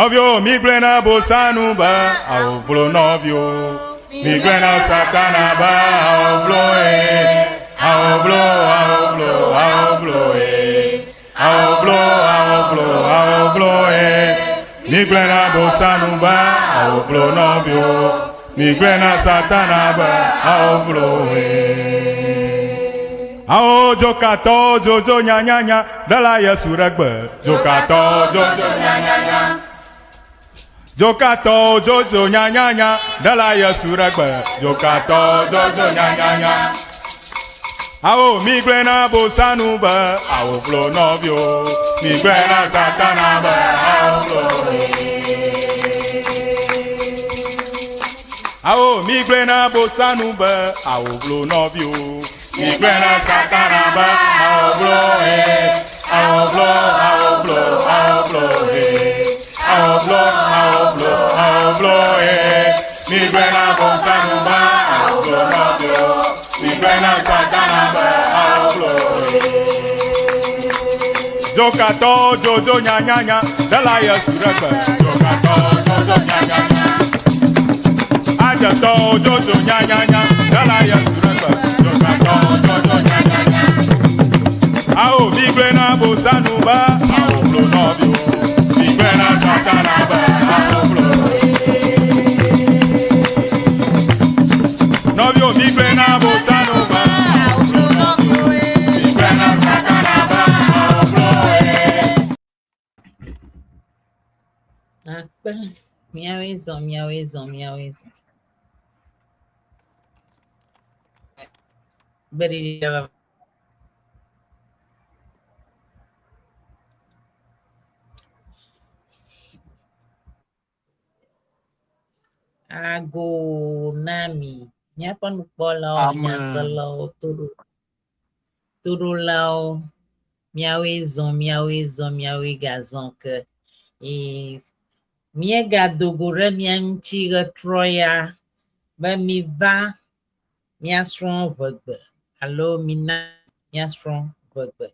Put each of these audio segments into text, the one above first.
Nɔviwo migblɔe na Bosanu be awo vlo nɔviwo. Migblɔe na Satana be awo vlo e. Awo vlo, awo vlo, awo vlo e. Awo vlo, awo vlo, awo vlo e. Migblɔe na Bosanu be awo vlo nɔviwo. Migblɔe na Satana be awo vlo e. Awo dzokatɔwo dzodzo nyanyanya ɖela Yesu ɖe gbe. Dzokatɔwo dzodzo nyanyanya. Dzokatɔwo dzodzo nyanyanya ɖela Yesu ɖe gbe. Dzokatɔwo dzodzo nyanyanya. Awo migblɔe na Bosanu be awo vlo nɔviwo. Migblɔe na Satana be awo vlo. Awo migblɔe na Bosanu be awo vlo nɔviwo. Migblɔe na Satana be awo vlo he. Awo vlo, awo vlo, awo vlo he. Awo vlo, awo vlo, awo vlo he. Migblɔe na Bosanu be awo vlo nɔviwo. Migblɔe na Satana be awo vlo he. Dzokatɔwo dzodzo nyanyanya ɖela Yesu ɖe gbe. Dzokatɔwo dzodzo nyanyanya. Adzetɔwo dzodzo nyanyanya ɖela Yesu ɖe gbe. Dzokatɔwo dzodzo nyanyanya. Awo migblɔe na Bosanu be awo vlo nɔviwo. Migblɔe na Satana be awo vlo. Nɔviwo migblɔe na Bosanu be awo vlo nɔviwo. Migblɔe na Satana be awo vlo. Akpe, míawoe zɔ, míawoe zɔ, míawoe zɔ. Gbeɖiɖi va. Ago na mi, míaƒe nukpɔlawo, Amen. nyaselawo, toɖo toɖolawo, míawoe zɔ, míawoe zɔ, míawoe gazɔ ke. Ee, míegado go ɖe mía ŋuti ɣetrɔ ya be miva míasrɔ̃ ʋegbe alo mina míasrɔ̃ ʋegbe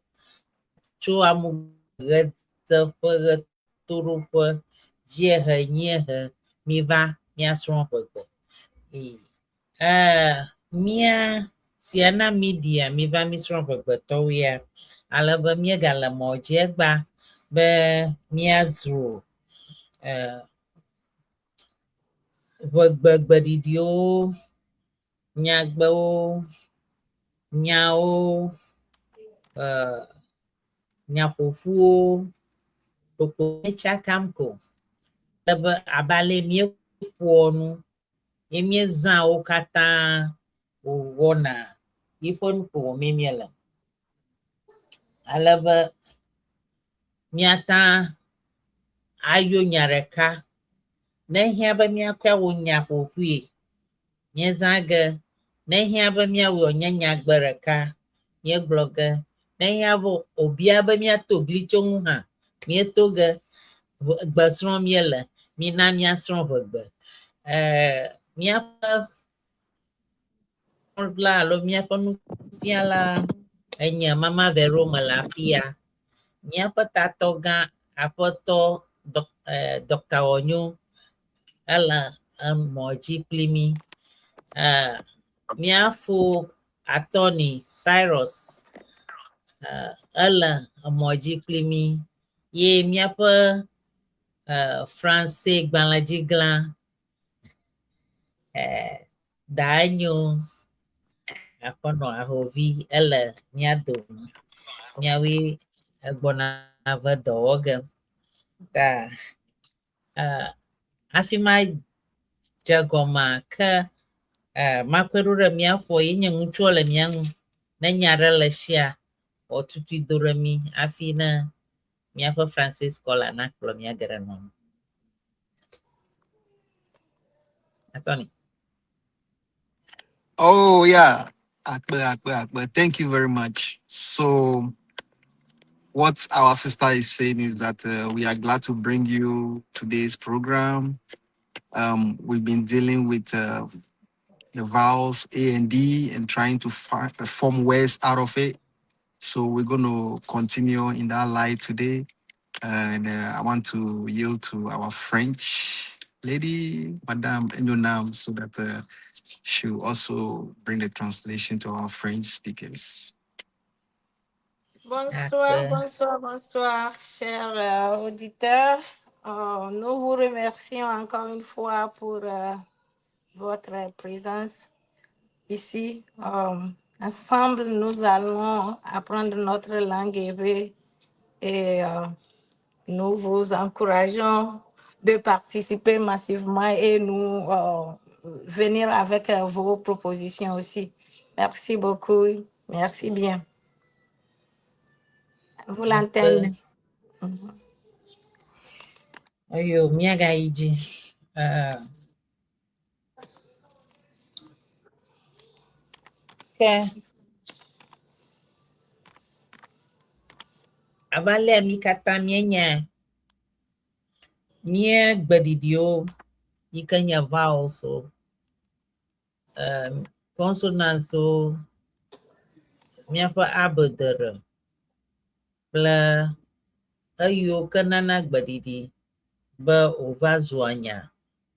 tso amu ɣedzeƒe, ɣetoɖoƒe, dziehe, nyiehe, miva míasrɔ̃ ʋegbe. Ee, eh, mía Siana Media miva mísrɔ̃ ʋegbetɔwo ya ale be míegale mɔ dzi egbea be míadzro eh, ʋegbe gbeɖiɖiwo, nyagbewo, nyawo, eh, nyaƒoƒuwo, kpokpo míetsakam ko. Ale be abe ale míeƒoa nu ye míezãa wo katã wòwɔna yiƒe nuƒo wɔmee míele. Ale be míata ayo nya ɖeka. Ne ehiã be míakɔe awɔ nya ƒoƒui, míezã ge. Ne ehiã be míawɔe wòanye nyagbe ɖeka, míegblɔ ge. Ne ehiã be wòbia be míato gli tso ŋu hã, míeto ge. Gbe srɔ̃m míele. Mina míasrɔ̃ ʋegbe. Ee, míaƒe la alo míaƒe nufiala enye Mama Vero me le afi ya. Míaƒe tatɔ gã aƒetɔ dɔk eh, Dɔkta Wɔnyo ele emɔ dzi kpli mí. Eh, míafo attorney Cyrus eh, ele emɔ dzi kpli mí ye míaƒe eh, France gbalẽdziglã eh, Daenyo aƒenɔ ahovi ele mía dome. Míawoe egbɔna ve dɔ wɔ ge. Ta eh, hafi madze gɔmea ke eh, makɔe ɖo ɖe mía fɔ ye nye ŋutsua le mía ŋu. Ne nya ɖe le eshia, wòatutui do ɖe mí hafi ne míaƒe Francis Scholar nakplɔ mía ge ɖe nua me. Attorney. Oh yeah. Akpe, akpe, akpe. Thank you very much. So what our sister is saying is that we are glad to bring you today's program. We've been dealing with the vowels A and D and trying to form words out of it. So we're going to continue in that light today. And I want to yield to our French lady, Madame Enyonam, so that she'll also bring the translation to our French speakers. Bonsoir, Akpe. bonsoir, bonsoir, chers auditeurs. Nous vous remercions encore une fois pour votre présence ici. Ensemble, nous allons apprendre notre langue éwé et nous vous encourageons de participer massivement et nous venir avec vos propositions aussi. Merci beaucoup. Merci bien. À vous Akpe. l'antenne. Eyo míagayi dzi. Ke abe alea mí katã míenya mía gbeɖiɖiwo yi ke nye vowels o, consonants o, míaƒe abedere kple eyiwo ke nana gbeɖiɖi be wòva zua nya,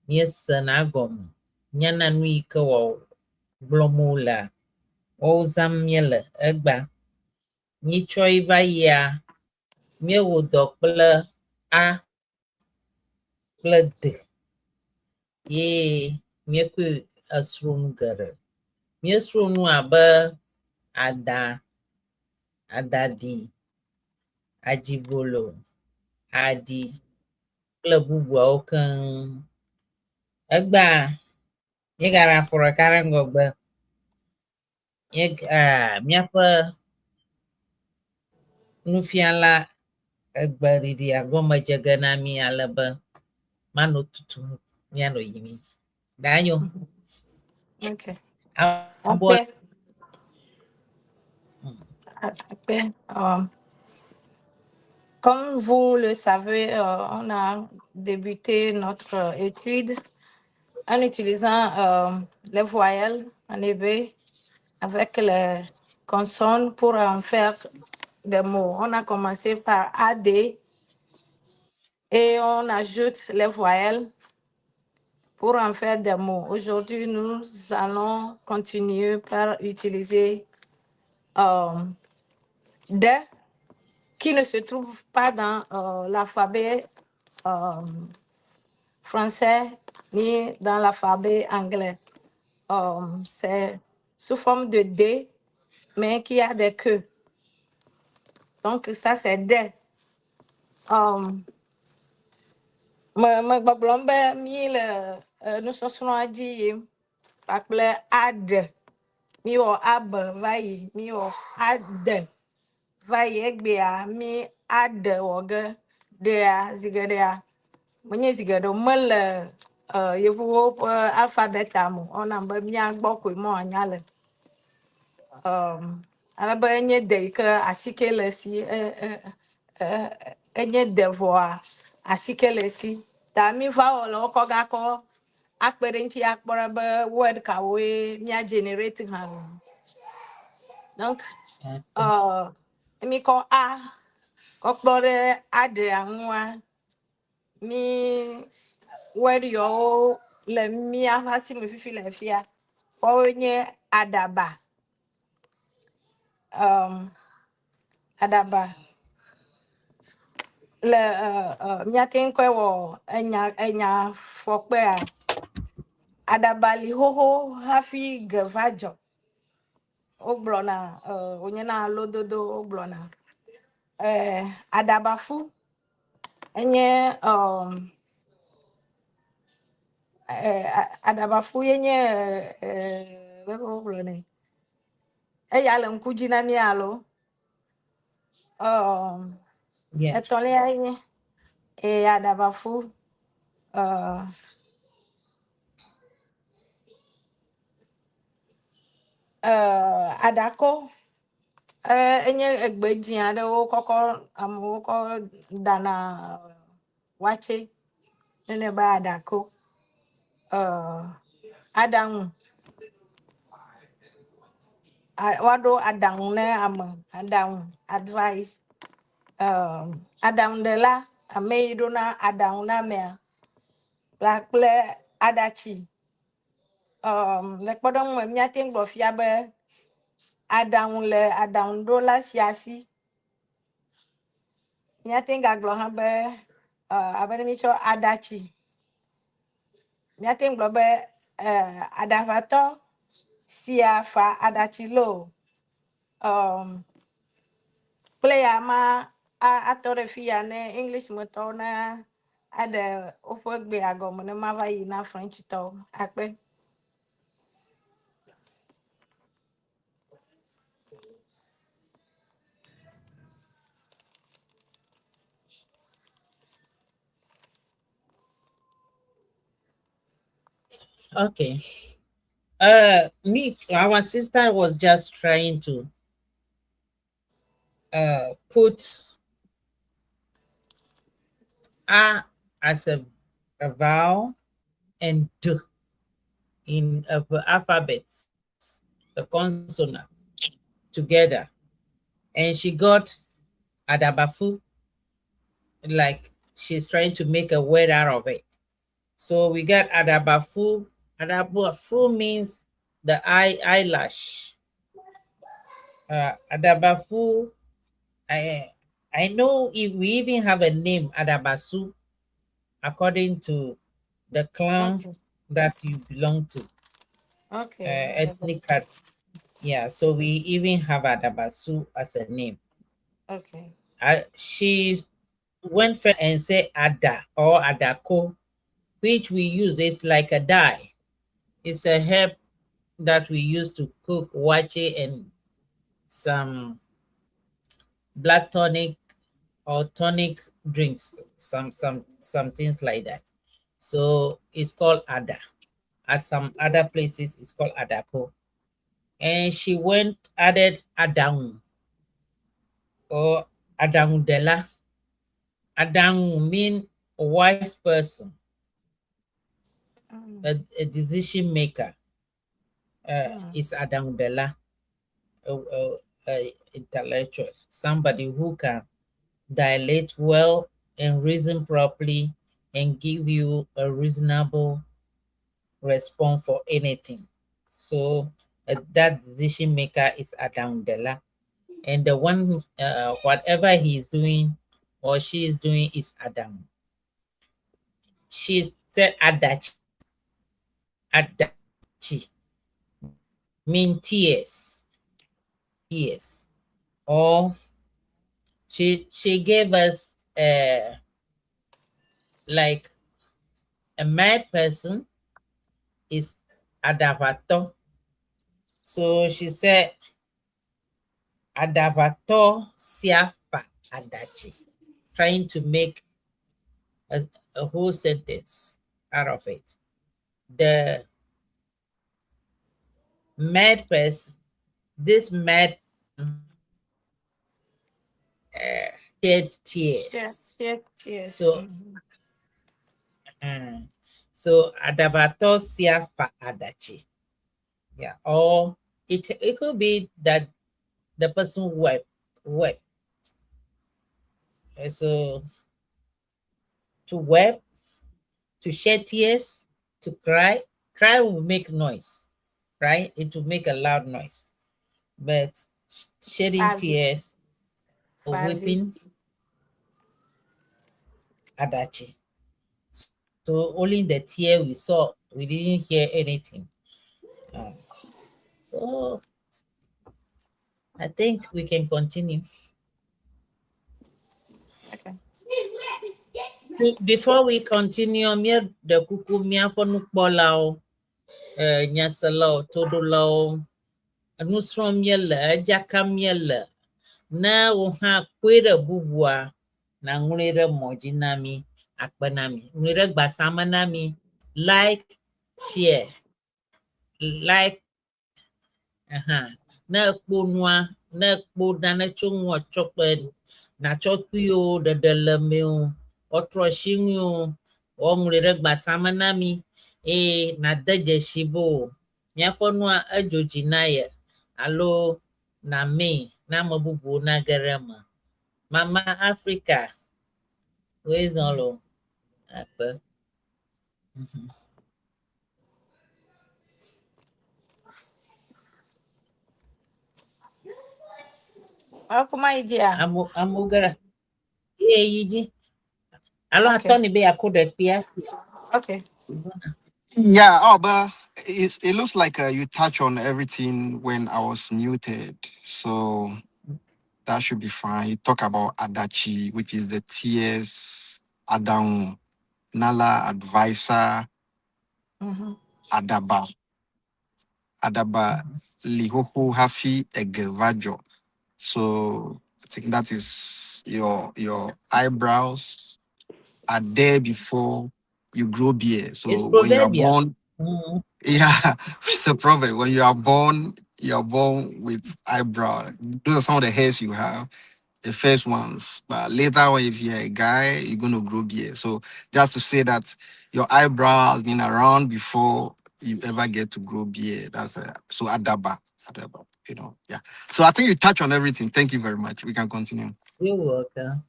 míesena egɔme, nyana nu yi ke wɔ gblɔm wolea, woawo zãm míele egbea. Nyitsɔ yi va yia, míewɔ dɔ kple A kple D ye míekɔe esrɔ̃ nu geɖe. Míesrɔ̃ nu abe ada, adaɖi, adzibolo, aɖi kple bubuawo keŋ. Egbea míegaɖe afɔ ɖeka ɖe ŋgɔgbe. Míaƒe nufiala egbeɖiɖia gɔme dze ge na mí ale be manɔ tutum míanɔ yiyim. Ɖanyo. Ok. Abo. Après, après, comme vous le savez, on a débuté notre étude en utilisant les voyelles en éwé avec les consonnes pour en faire des mots. On a commencé par AD et on ajoute les voyelles pour en faire des mots. Aujourd'hui, nous allons continuer par utiliser D qui ne se trouve pas dans l'alphabet français ni dans l'alphabet anglais. C'est sous forme de D, mais qui a des queues. Donc ça, c'est D. Me me gbɔgblɔm be mi le nusɔsrɔ̃a dzi yim kpakple AD. Mi wɔ AB va yi, mi wɔ AD va yi egbea mi AD wɔ ge ɖea zi geɖea menye zi geɖe o mele yevuwo ƒe alphabet me o. Ewɔna be mía gbɔ koe mɔ anya le. Ale be enye de yi ke asike le esi enye de vɔa asike le esi. Ta mi va wɔ le wo kɔ gakɔ akpe ɖe ŋuti akpɔ ɖa be word kawoe mía generate hã. Donc, mi kɔ A kɔ kplɔ ɖe aɖea ŋua, mi word yawo le míaƒe asime fifi le fia, woawoe nye aɖaba. Aɖaba. Le míate ŋu kɔe wɔ enya enya fɔkpea. Aɖaba li xoxo hafi ge va dzɔ. Wogblɔna wònyena lododo wogblɔna. Aɖabafu enye aɖabafu ye nye leke wogblɔnɛ? Eya le ŋku dzi na mí alo? Yeah. Etɔ̃lia ye nye aɖabafu. Aɖako enye egbe dzĩ aɖewo kɔkɔ amewo kɔ ɖana watsɛ nene be aɖako. Aɖaŋu woaɖo aɖaŋu ne ame aɖaŋu advice. Um, aɖaŋuɖela, ame yi ɖona aɖaŋu na amea la kple aɖatsi. Um, le kpɔɖeŋu me míate ŋu gblɔ fia be aɖaŋu le aɖaŋuɖola sia si. Míate ŋu gagblɔ hã be uh, abe ne míetsɔ aɖatsi. Míate ŋu gblɔ be uh, aɖaʋatɔ sia fa aɖatsi loo. Um, kple ya ma atɔ ɖe fi ya ne English me tɔwo na aɖe woƒe gbea gɔme ne mava yi na French tɔwo. Akpe. Okay. Me, our sister was just trying to put A as a vowel and D in the alphabet, the consonant together. And she got Adabafu, like she's trying to make a word out of it. So we got Adabafu. Adabafu means the eyelash. Adabafu, I know if we even have a name, Adabasu, according to the clan Okay. that you belong to. Okay. Ethnic. Yeah, so we even have Adabasu as a name. Okay. She went and said Ada or Adako, which we use is like a dye. It's a herb that we use to cook waakye and some black tonic or tonic drinks, some things like that. So it's called Ada. At some other places, it's called Adako. And she went added Adaun or Adaundela. Adaun mean a wise person, a decision maker. Is Adaundela, a intellectual, somebody who can dilate well and reason properly and give you a reasonable response for anything. So that decision maker is Adaundela, and the one whatever he is doing or she is doing is Adam. She said Adachi. Adachi mean tears. Tears. Or she gave us like a mad person is Adavato. So she said Adavato Siafa Adachi, trying to make a whole sentence out of it. The mad person, this mad shed tears. Yeah, tears. So, so Adabato Siafa Adachi. Yeah, or it could be that the person wept. So to weep, to shed tears, to cry. Cry will make noise, right? It will make a loud noise. But shedding tears or weeping, Adachi. So only the tear we saw, we didn't hear anything. So I think we can continue. Okay. Before we continue, mía ɖe kuku míaƒe nukpɔlawo, nyaselawo, toɖolawo, nusrɔ̃m míele, edzakam míele. Ne wò hã kpɔe ɖe bubua, nàŋlɔe ɖe mɔ dzi na mí, akpe na mí. Ŋlɔe ɖe gbasame na mí. Like, share, like. Ne ekpo nua, ne ekpo nane tso ŋua tsɔ kpe, natsɔ kpui o, ɖeɖe le me o, wotrɔ asi ŋui o, woŋlɔe ɖe gbasame na mí eye nàde dzesi be o míaƒe nua edzo dzi na ye alo namee na ame bubuwo nage ɖe eme. Mama Africa. Woe zɔ lo. Akpe. Akuma yi dzia? Amu amu gara. Ye yi dzi. Alo Okay. atɔ ni be yeako ɖe kpia. Okay. Yeah, oh, but it looks like you touch on everything when I was muted. So that should be fine. You talk about Adachi, which is the tears, Adam, Nala, advisor, Adaba, Adaba, Lihohu, Hafi, Egevajo. So I think that is your eyebrows are there before you grow beard. It's So when you are proverbial. born, yeah, it's a proverb. When you are born with eyebrow. Those are some of the hairs you have, the first ones. But later on, if you're a guy, you're gonna grow beard. So just to say that your eyebrow has been around before you ever get to grow beard. That's a, so adaba, adaba, you know. Yeah. So I think you touch on everything. Thank you very much. We can continue. You're welcome.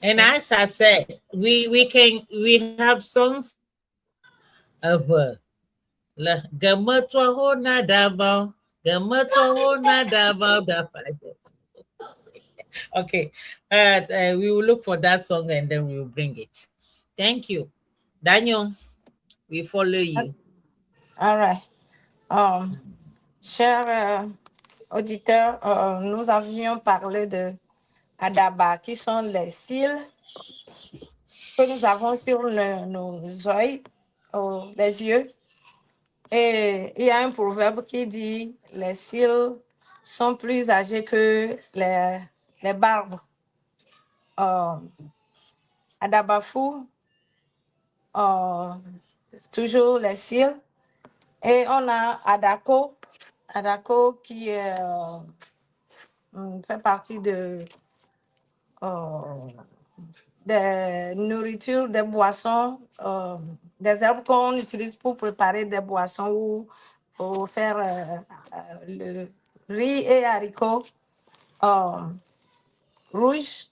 And as I said, we have songs of le gemetɔ ho na daba, gemetɔ ho na daba da. Okay, we will look for that song and then we will bring it. Thank you, Daniel. We follow you. All right. Chers auditeurs, nous avions parlé de Adaba, qui sont les cils que nous avons sur nos oreilles, les yeux. Et il y a un proverbe qui dit les cils sont plus âgés que les barbes. Adabafou, toujours les cils. Et on a Adako, Adako qui fait partie de des nourritures, des boissons, des herbes qu'on utilise pour préparer des boissons ou pour faire le riz et haricots rouges.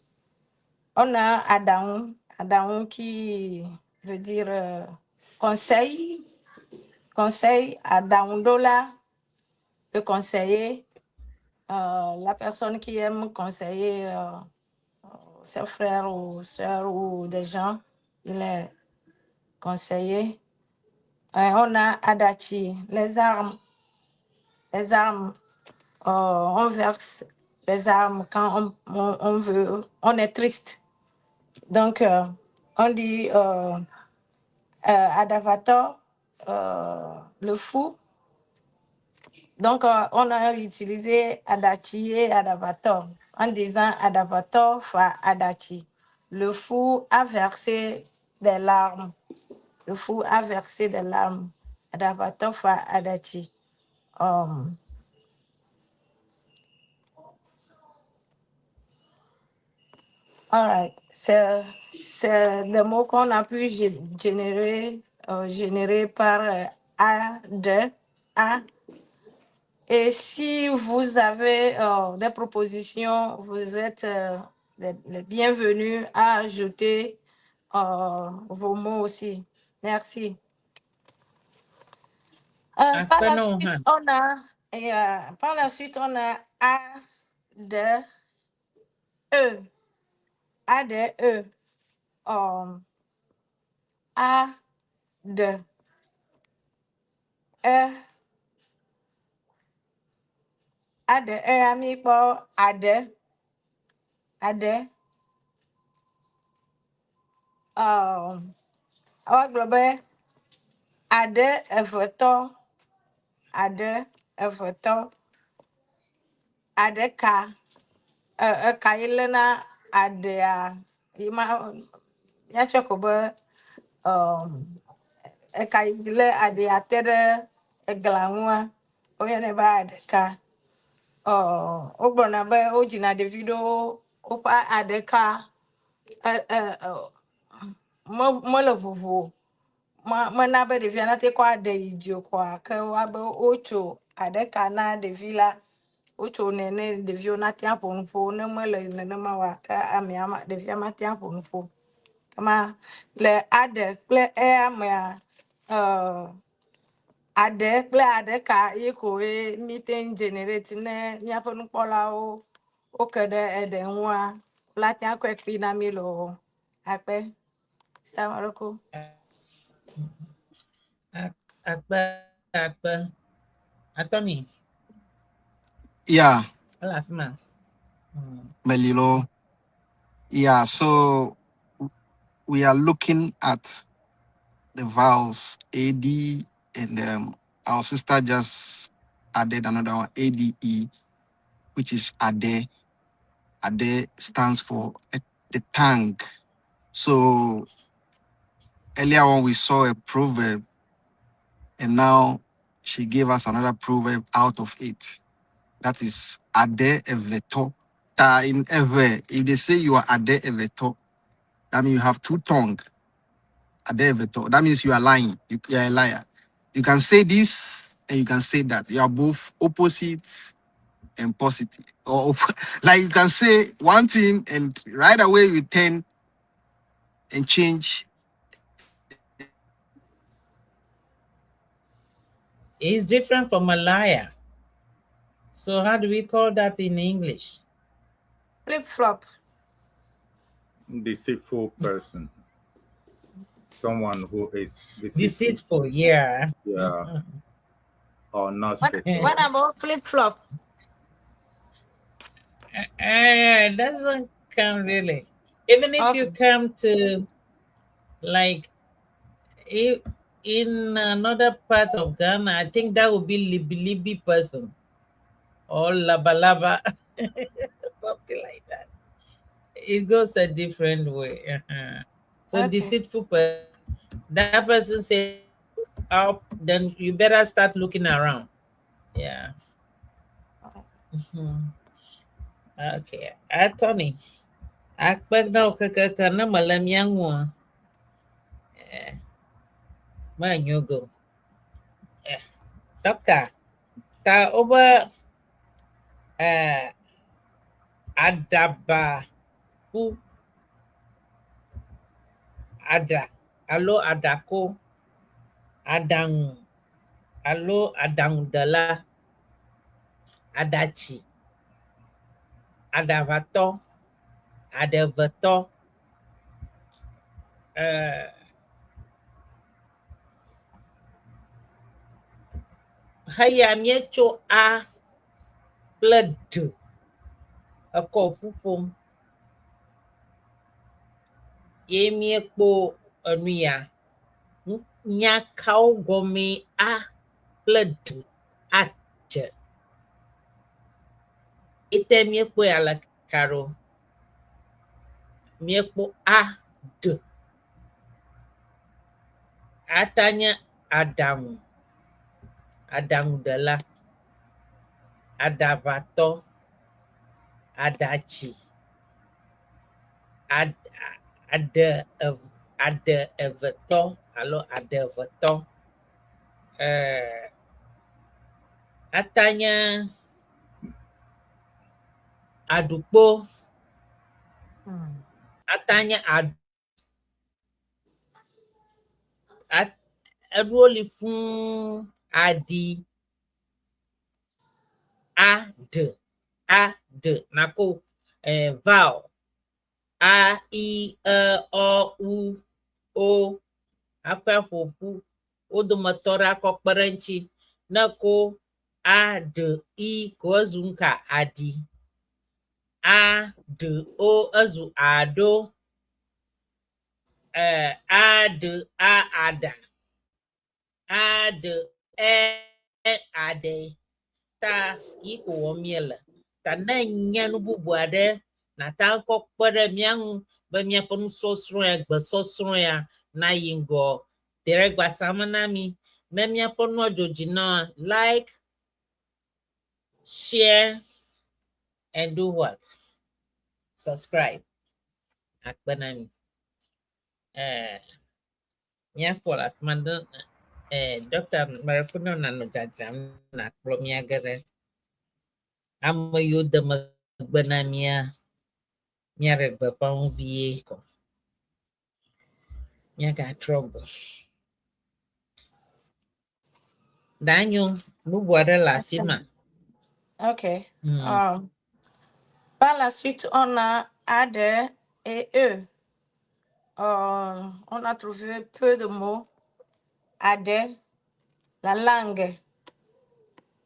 On a Adaon, Adaon qui veut dire conseil, conseil, Adaondola, le conseiller, la personne qui aime conseiller ses frères ou sœurs ou des gens, il est conseiller. On a Adachi, les armes. Les armes, on verse les armes quand on veut, on est triste. Donc, on dit Adavator, le fou. Donc, on a utilisé Adachi et Adavator en disant Adavator fa Adachi. Le fou a versé des larmes. Le fou a versé des larmes. Adavator fa Adachi. All right. C'est le mot qu'on a pu générer par A, D, A. Et si vous avez des propositions, vous êtes les bienvenus à ajouter vos mots aussi. Merci. Par la Akpeno, suite, hein. on a, et par la suite, on a A, D, E. A, D, E. A, D, E. A, D, E, ami kpɔ A, D. A, D. Woagblɔ be aɖe evetɔ, aɖe evetɔ, aɖe ka, eka yi lena aɖea, yi ma, míatsɔ ko be, eka yi le aɖea te ɖe egla ŋua, woyɔnɛ be aɖe ka. Wogblɔna be wodzina ɖevi ɖewo woƒe aɖe ka, mele vovo. Mena be ɖevia nate kɔ aɖe yi dzi o koa, ke woabe wotso aɖe ka na ɖevi la. Wotsonɛ ne ɖeviwo nate aƒo nuƒo. Ne mele nenema oa, ke amea ma ɖevia mate aƒo nuƒo. Kema le aɖe kple eya mea, aɖe kple aɖeka ye koe míete ŋu generate ne míaƒe nukpɔlawo woke ɖe eɖe ŋua, woate ŋu akɔe kpi na mí loo. Akpe. Salam alaikum. Akpe akpe. Attorney, Yeah, ele afi ma. Melilo. Yeah, so we are looking at the vowels AD and our sister just added another one, ADE, which is Ade. Ade stands for the tongue. So earlier on we saw a proverb, and now she gave us another proverb out of it. That is Ade Eveto. Ta in Ewe, if they say you are Ade Eveto, that means you have two tongue. Ade Eveto. That means you are lying. You are a liar. You can say this and you can say that. You are both opposites and positive. Or like you can say one thing and right away you turn and change. It's different from a liar. So how do we call that in English? Flip flop. Deceitful person. Someone who is deceitful. Deceitful, yeah. Yeah. Or not What, straightforward. what about flip flop? It doesn't come really. Even if you Okay. come to like in another part of Ghana, I think that would be Libi Libi person or Laba Laba, something like that. It goes a different way. So Okay. deceitful person, that person say up, then you better start looking around. Yeah. Okay. Attorney. Akpe na wo kekeke ne mele mía ŋua, menyo go. Doctor, ta wobe aɖaba ƒu aɖa alo aɖako, aɖaŋu alo aɖaŋudela, aɖatsi, aɖaʋatɔ, aɖevetɔ. Heya míetso A kple D ekɔ ƒu ƒom ye míekpɔ enu ya. Nya kawo gɔmee A kple D adze? Ete míekpɔe ale ka ɖo? Míekpɔ A, D. Ata nye aɖaŋu, aɖaŋuɖela, aɖaʋatɔ, aɖatsi, aɖe aɖe evetɔ alo aɖe evetɔ. Ata nye aɖukpo. Ata nye eɖuwo li fũu aɖi. A D A D nako vowel A I E O U O hafi aƒo ƒu wo dometɔ ɖe akɔ kpe ɖe eŋuti. Ne ko A D I ko ezu ŋka aɖi. A D O ezu aɖo. A D A aɖa. A D E aɖe. Ta yi ko wɔm míele. Ta ne nye nu bubu aɖe nata kɔ kpe ɖe mía ŋu be míaƒe nusɔsrɔ̃ ya, gbesɔsrɔ̃ ya nayi ŋgɔ. Ɖe gbasame na mi. Ne míaƒe nua dzo dzi na like, share, and do what? Subscribe. Akpe na mi. Míafɔ le afi ma ɖe Dr. Mereku ne nanɔ dzadzram nakplɔ mía ge ɖe. Ame yiwo de megbe na mía, míaɖe gbeƒã wo vie ko. Míagatrɔ gbɔ. Danyo, bubu aɖe le afi ma. Ok. Par la suite, on a A, D et E. On a trouvé peu de mots. A, D, la langue.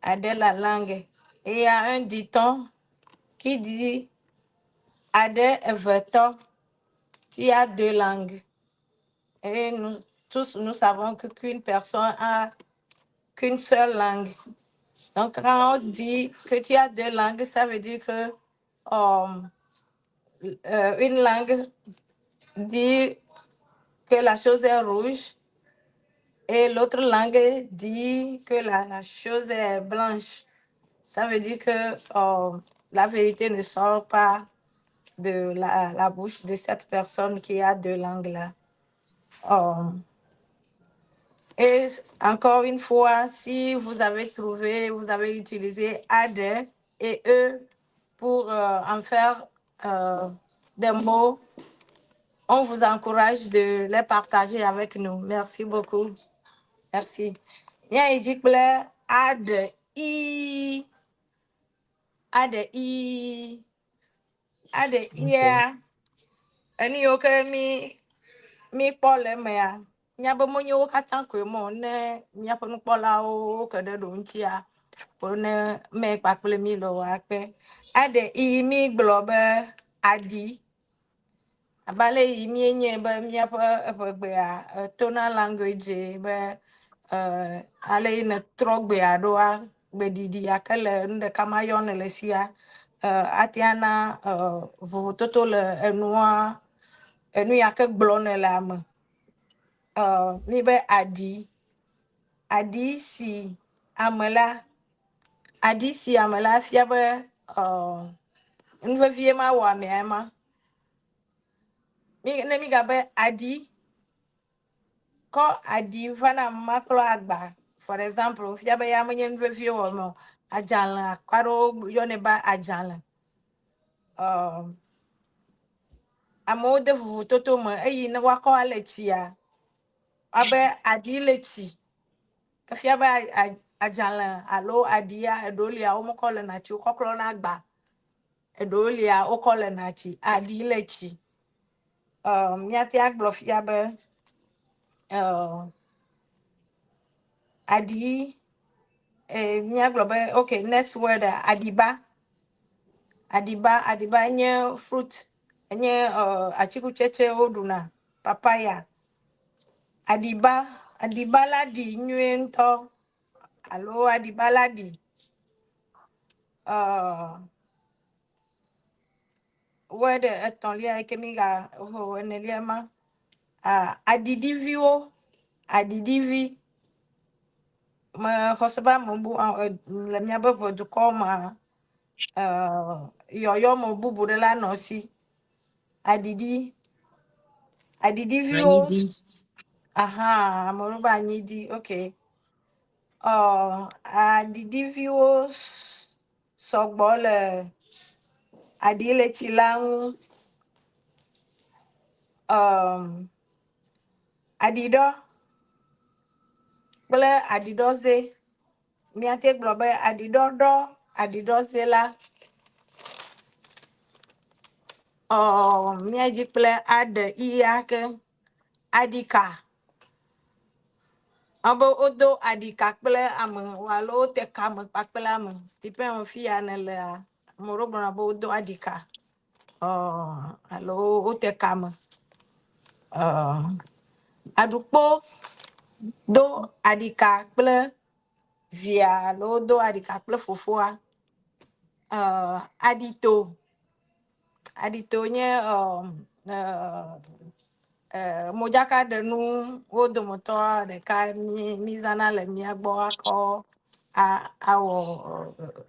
A, D, la langue. Et il y a un dicton qui dit A, D Everton, tu as deux langues. Et nous tous, nous savons que qu'une personne a qu'une seule langue. Donc, quand on dit que tu as deux langues, ça veut dire que une langue dit que la chose est rouge et l'autre langue dit que la chose est blanche. Ça veut dire que la vérité ne sort pas de la bouche de cette personne qui a deux langues-là. Et encore une fois, si vous avez trouvé, vous avez utilisé A, D et E pour en faire des mots, on vous encourage de les partager avec nous. Merci beaucoup. Merci. Mía yi dzi kple A, D, I, A, D, I, A, D, I ya, enu yiwo ke mi mi kpɔ le emea, míabe menye wo katã koe mɔ ne míaƒe nukpɔlawo ke ɖe ɖo ŋutia, wo ne me kpakple mi le woakpe. A, D, I mi gblɔ be aɖi. Abe ale yi míenye be míaƒe eʋegbea tonal language be ale yi ne trɔ gbea ɖoa, gbeɖiɖi yake le nu ɖeka ma yɔ ne le sia, ate ana vovototo le enua enu ya ke gblɔ ne le ame. Mi be aɖi, aɖi si ame la, aɖi si ame la fia be nu vevie ma wɔ amea ma. Mi ne mi gabe aɖi, kɔ aɖi va na maklɔ agba. For example, fia be ya menye nu vevie wɔ me o. Adzalẽ akpa aɖewo yɔnɛ be adzalẽ. Amewo de vovototo me eye ne woakɔ ale tsia, abe aɖi le tsi. Efia be adzalẽ alo aɖia eɖewo lia womekɔ lena tsi wokɔ klɔna agba. Eɖewo lia wokɔ lena tsi. Aɖi le tsi. Míate agblɔ fia be aɖi míagblɔ be okay next word aɖiba. Aɖiba aɖiba nye fruit enye atikutsetse woɖuna papaya. Aɖiba aɖiba la ɖi nyuie ŋutɔ alo aɖiba la ɖi. Word etɔ̃lia yi ke mi ga ho enelia ma. Aɖiɖiviwo aɖiɖivi. Me xɔ se be ame bu le míaƒe ʋedukɔ mea yɔyɔ me bubu ɖe la nɔ si. Aɖiɖi aɖiɖiviwo. Anyidi. Aha, ame ɖewo be anyidi. Okay. Aɖiɖiviwo sɔgbɔ le aɖiletsi la ŋu. Aɖiɖɔ kple aɖiɖɔze. Míate gblɔ be aɖiɖɔ ɖɔ aɖiɖɔze la. Míadzi kple aɖe iya ke aɖika. Abe wodo aɖika kple ame alo wote kame kpakple ame. Tiƒe fi ya ne lea, ame ɖewo gblɔna be wodo aɖika. Alo wote kame. Aɖukpo do aɖika kple via alo do aɖika kple fofoa. Aɖito. Aɖito nye modzakaɖenu wo dometɔ ɖeka mi mizãna le mía gbɔ akɔ a awɔ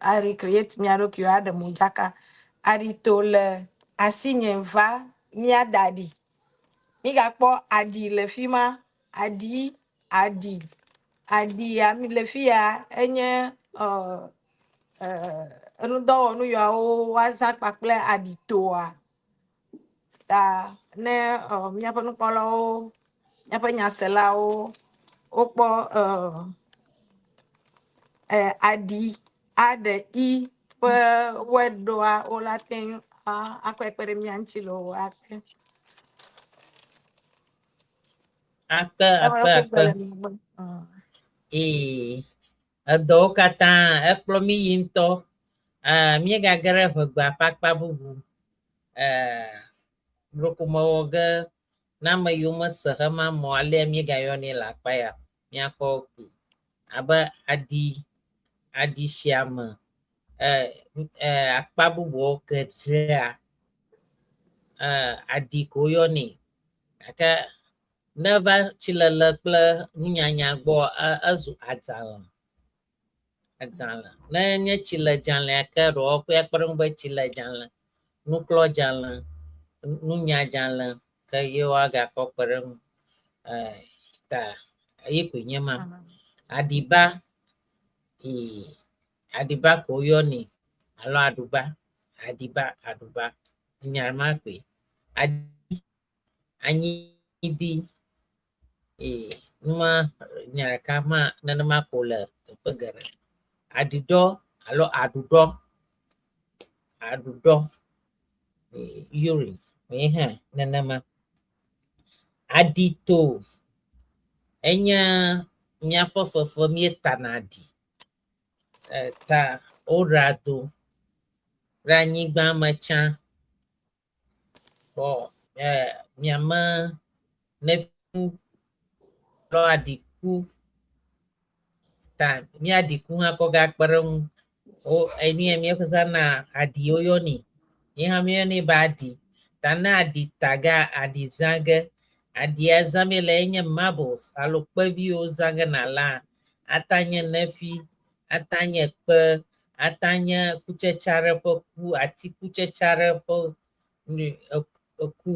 a recreate mía ɖokuiwo aɖe modzaka. Aɖito le asinye va míada aɖi. Mígakpɔ aɖi le fi ma. Aɖi aɖi aɖi ya mi le fi ya enye Enudɔwɔnu yawo woazã kpakple aɖitoa. Ta ne míaƒe nukpɔlawo, míaƒe nyaselawo wokpɔ aɖi A ɖe I ƒe word ɖoa, wola teŋ akɔe kpe ɖe mía ŋuti loo akpe. Akpe, akpe, akpe. Ee, edɔwo katã ekplɔ mí yi ŋutɔ. Míegage ɖe ʋegbea ƒe akpa bubu. Ɖeko mewɔ ge na ame yiwo mese hema mɔ alea míegayɔnɛ le akpa ya míakɔ kpui abe aɖi, aɖi shiame, akpa bubuwo geɖea, aɖi ko woyɔnɛ. Gake ne eva tsilele kple nunyanya gbɔ, ezu adzalẽ. Adzalẽ. Ne nye tsiledzalẽa ke ɖewo kpɔe akpe ɖe eŋu be tsiledzalẽ, nuklɔdzalẽ, nunyadzalẽ ke ye woagakɔ kpe ɖe eŋu. Ta ye koe nye ma. Aɖiba, ee, aɖiba ko woyɔnɛ alo aɖuba, aɖiba, aɖuba, nya ma koe. Aɖi, anyidi, ee, numa nya ɖeka ma nenema ko le teƒe geɖe. Aɖiɖɔ alo aɖuɖɔ, aɖuɖɔ, ee, urine, ye hã nenema. Aɖito enye míaƒe fefe míetana aɖi. Ta woɖea do ɖe anyigba me tsã. Bɔ miame ne ƒu alo aɖiku ta míaɖiku hã kɔ gakpe ɖe eŋu. Wo enu ya míezãna aɖi woyɔnɛ. Ye hã míeyɔnɛ be aɖi. Ta ne aɖi ta ge aɖi zã ge. Aɖia zã míele enye marbles alo kpeviwo zã ge nàlea, ata nye neƒi, ata nye kpe, ata nye kutsetse aɖe ƒe ku, atikutsetse aɖe ƒe eku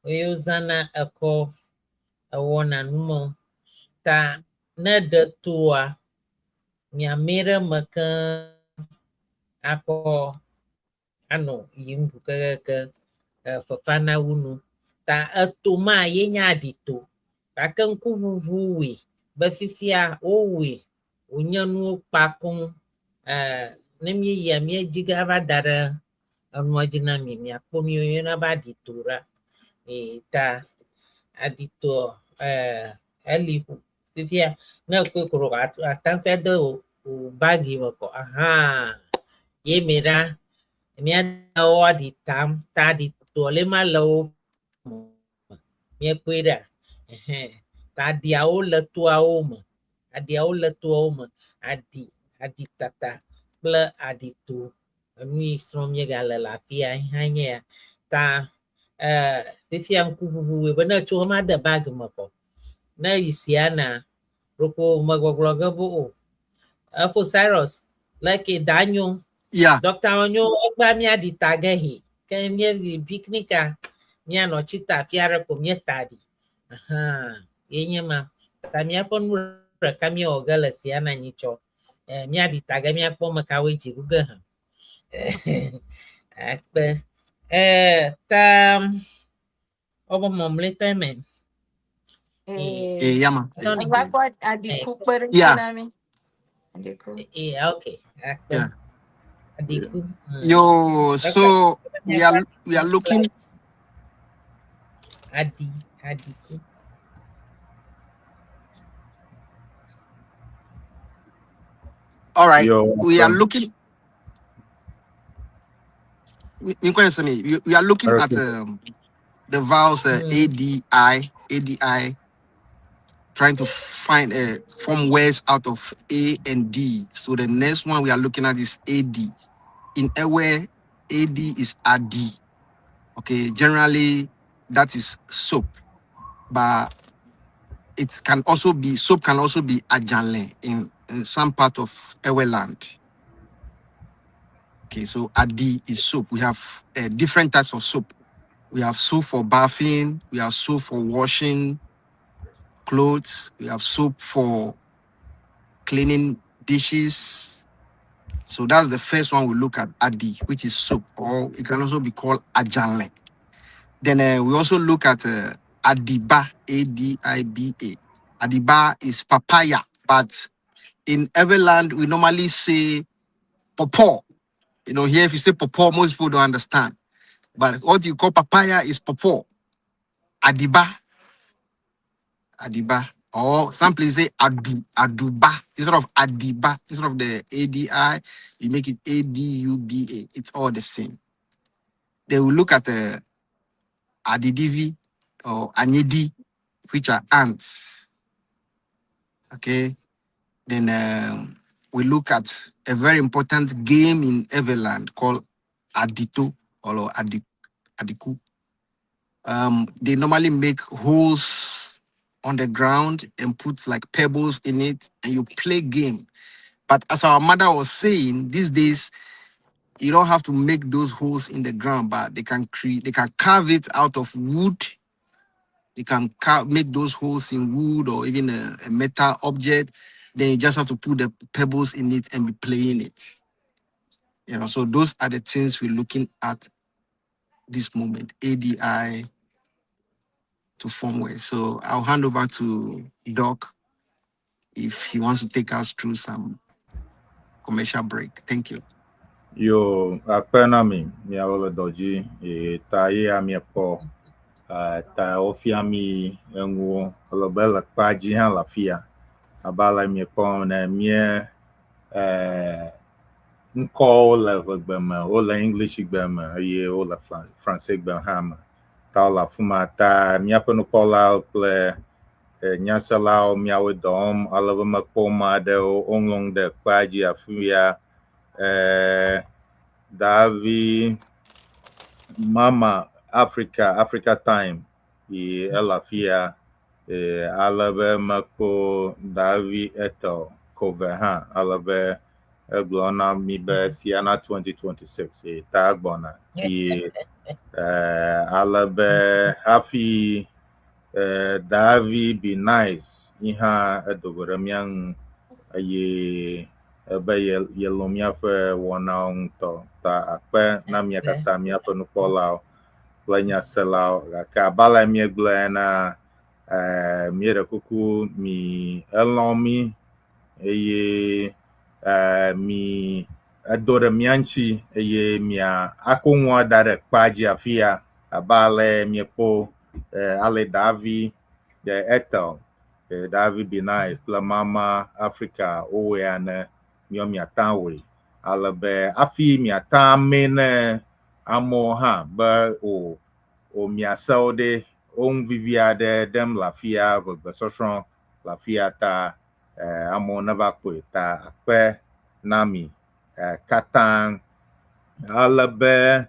ye wozãna ekɔ ewɔna numɔ. Ta ne ɖe toa, miamee ɖe eme keŋ akɔ anɔ yiyim ŋu kekeake fefea nawu nu. Ta eto ma ye nye aɖito gake ŋkuʋuʋu wɔe be fifia wowɔe wònye nuwo kpa koŋ. Ne míeyia míedzi ge ava da ɖe enua dzi na mi miakpɔ nu yi woyɔna be aɖito ɖa. Ta aɖitoa eli fifia ne ekpɔe ko ɖo ate ŋu ade wò bagi me kɔ ahan ye me ɖa míawo aɖi tam ta aɖi toa le ma le wo me míekpɔe ɖa ɛhɛn ta aɖiawo le toawo me aɖiawo le toawo me aɖi aɖi tata kple aɖi to enu yi srɔ̃m míegale le afia hã nye ya ta fifia ŋkuʋuʋu wɔe be ne etso hema de bagi me kɔ ne yi sia na ɖoko megbɔgblɔ ge be o efo Cyrus leke danyo Yeah. Dɔkta nyo egbea míaɖi ta ge he ke míeyi piknika míanɔ tsita afi aɖe ko míeta ɖi ahan ye nye ma ta míaƒe nu ɖeka míewɔ ge le sia na nyitsɔ míaɖi ta ge míakpɔ ame kawoe dzi ɖu ge hã akpe ta wobe mɔmlɛtɔ eme Yeah, ma. Tony. Egba kɔ aɖiku kpe ɖe ŋuti na mi. Aɖiku. Okay akpe Yeah. aɖiku. Yo, so we are looking aɖi aɖiku. All right. Yo, We are looking we are looking at the vowels A D I A D I, trying to find form words out of A and D. So the next one we are looking at is A D. In Ewe, A D is Adi. Okay, generally that is soap, but it can also be soap can also be ajanle in some part of Ewe land. Okay, so Adi is soap. We have different types of soap. We have soap for bathing, we have soap for washing clothes, we have soap for cleaning dishes. So that's the first one we look at, Adi, which is soap, or it can also be called Ajanle. Then we also look at Adiba, Adiba. Adiba is papaya, but in Everland, we normally say pawpaw. You know, here if you say pawpaw, most people don't understand. But what you call papaya is pawpaw. Adiba, Adiba. Or some places say Aduba instead of Adiba, instead of the ADI, you make it Aduba. It's all the same. They will look at the Adidivi or Anyedi, which are ants. Okay. Then we look at a very important game in Everland called Adito or Adiku. They normally make holes on the ground and put like pebbles in it, and you play game. But as our mother was saying, these days you don't have to make those holes in the ground, but they can create, they can carve it out of wood. They can make those holes in wood or even a metal object. Then you just have to put the pebbles in it and be playing it. You know, so those are the things we're looking at this moment, ADI to form way. So I'll hand over to Doc if he wants to take us through some commercial break. Thank you. Yo, akpe na mi, miawo le dɔ dzi, eye ta ye ya miekpɔ, ta wofia mi enuwo, ele be le kpea dzi hã le afi ya. Abe ale miekpɔ ne mie ŋkɔwo le ʋegbe me, wole English gbe me eye wole French gbe hã me. Ta wole afi ma ta míaƒe nukpɔlawo kple nyaselawo miawoe dɔ wɔm ale be mekpɔ ame aɖewo woŋlɔ nu ɖe kpea dzi afi ya. Davi Mama Africa, Africa Time yi ele afi ya. Ale be mekpɔ Davi Ethel Kove hã ale be egblɔ na mi be Siana 2026 ta gbɔna yi ale be hafi Davi Be Nice yi hã edo go ɖe mía ŋu eye ebe yelɔ̃ míaƒe wɔnawo ŋutɔ ta akpe na mía katã míaƒe nukpɔlawo kple nyaselawo gake abe ale míegblɔe ena míeɖe kuku mi elɔ̃ mi eye mi edo ɖe mía ŋuti eye mia ako nua da ɖe kpea dzi afi ya abe ale miekpɔ ale Davi de Ethel Davi Be Nice kple Mama Africa wowɔe ene miɔ miata wɔe ale be hafi miata ame ne amewo hã be o miasewo ɖe wo ŋu vivi aɖe ɖem le afi ya ʋegbesɔsrɔ̃ le afi ya ta amewo neva kpɔe ta akpe na mi katã ale be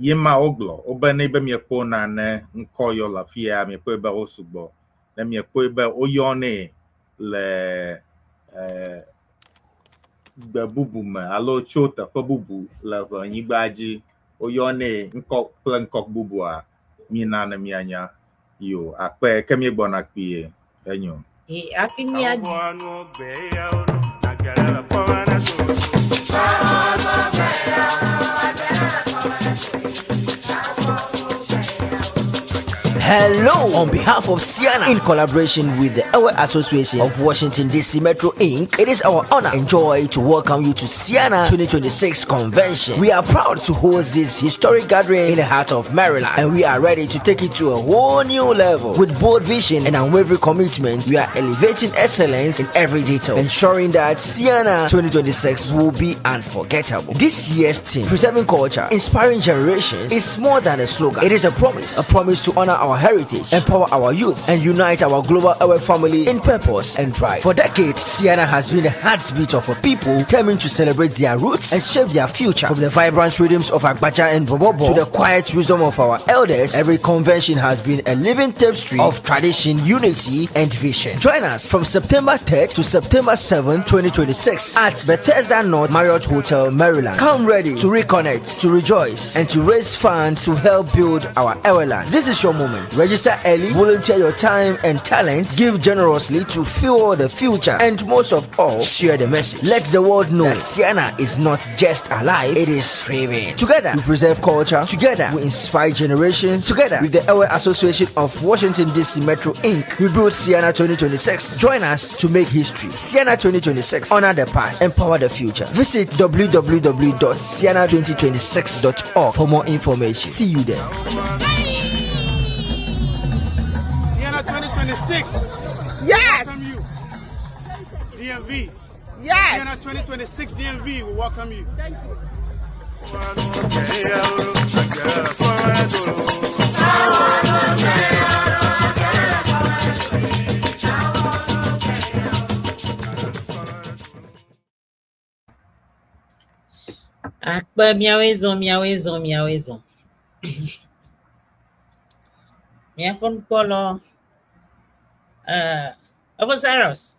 ye ma wogblɔ wobe ne be miekpɔ nane ŋkɔ yɔ le afi ya miekpɔe be wo sugbɔ ne miekpɔe be woyɔnɛ le gbe bubu me alo tso teƒe bubu le ʋenyigba dzi woyɔnɛ ŋkɔ kple ŋkɔ bubua mina ne mianya yo akpe ke míegbɔna kpuie enyo. Hafi mía Hello! On behalf of Siana, in collaboration with the Ewe Association of Washington DC Metro Inc., it is our honor and joy to welcome you to Siana 2026 Convention. We are proud to host this historic gathering in the heart of Maryland, and we are ready to take it to a whole new level. With bold vision and unwavering commitment, we are elevating excellence in every detail, ensuring that Siana 2026 will be unforgettable. This year's theme, Preserving Culture, Inspiring Generations, is more than a slogan. It is a promise to honor our heritage, empower our youth, and unite our global Ewe family in purpose and pride. For decades, Siana has been the heartbeat of a people determined to celebrate their roots and shape their future. From the vibrant rhythms of Agbaja and Bobobo to the quiet wisdom of our elders, every convention has been a living tapestry of tradition, unity, and vision. Join us from September 3rd to September 7th, 2026 at Bethesda North Marriott Hotel, Maryland. Come ready to reconnect, to rejoice, and to raise funds to help build our Eweland. This is your moment. Register early, volunteer your time and talents, give generously to fuel the future, and most of all, share the message. Let the world know that Ceana is not just alive, it is thriving. Together, we preserve culture. Together, we inspire generations. Together, with the Ewe Association of Washington, D.C. Metro Inc., we build Ceana 2026. Join us to make history. Ceana 2026. Honor the past, empower the future. Visit www.ceana2026.org for more information. See you there. Ceana 2026. Yes. Welcome you. DMV. Yes. Ceana 2026 DMV will welcome you. Thank you. Akpe miawoe zɔ, miawoe zɔ, miawoe zɔ. Míaƒe nukpɔlɔ Efo Cyrus.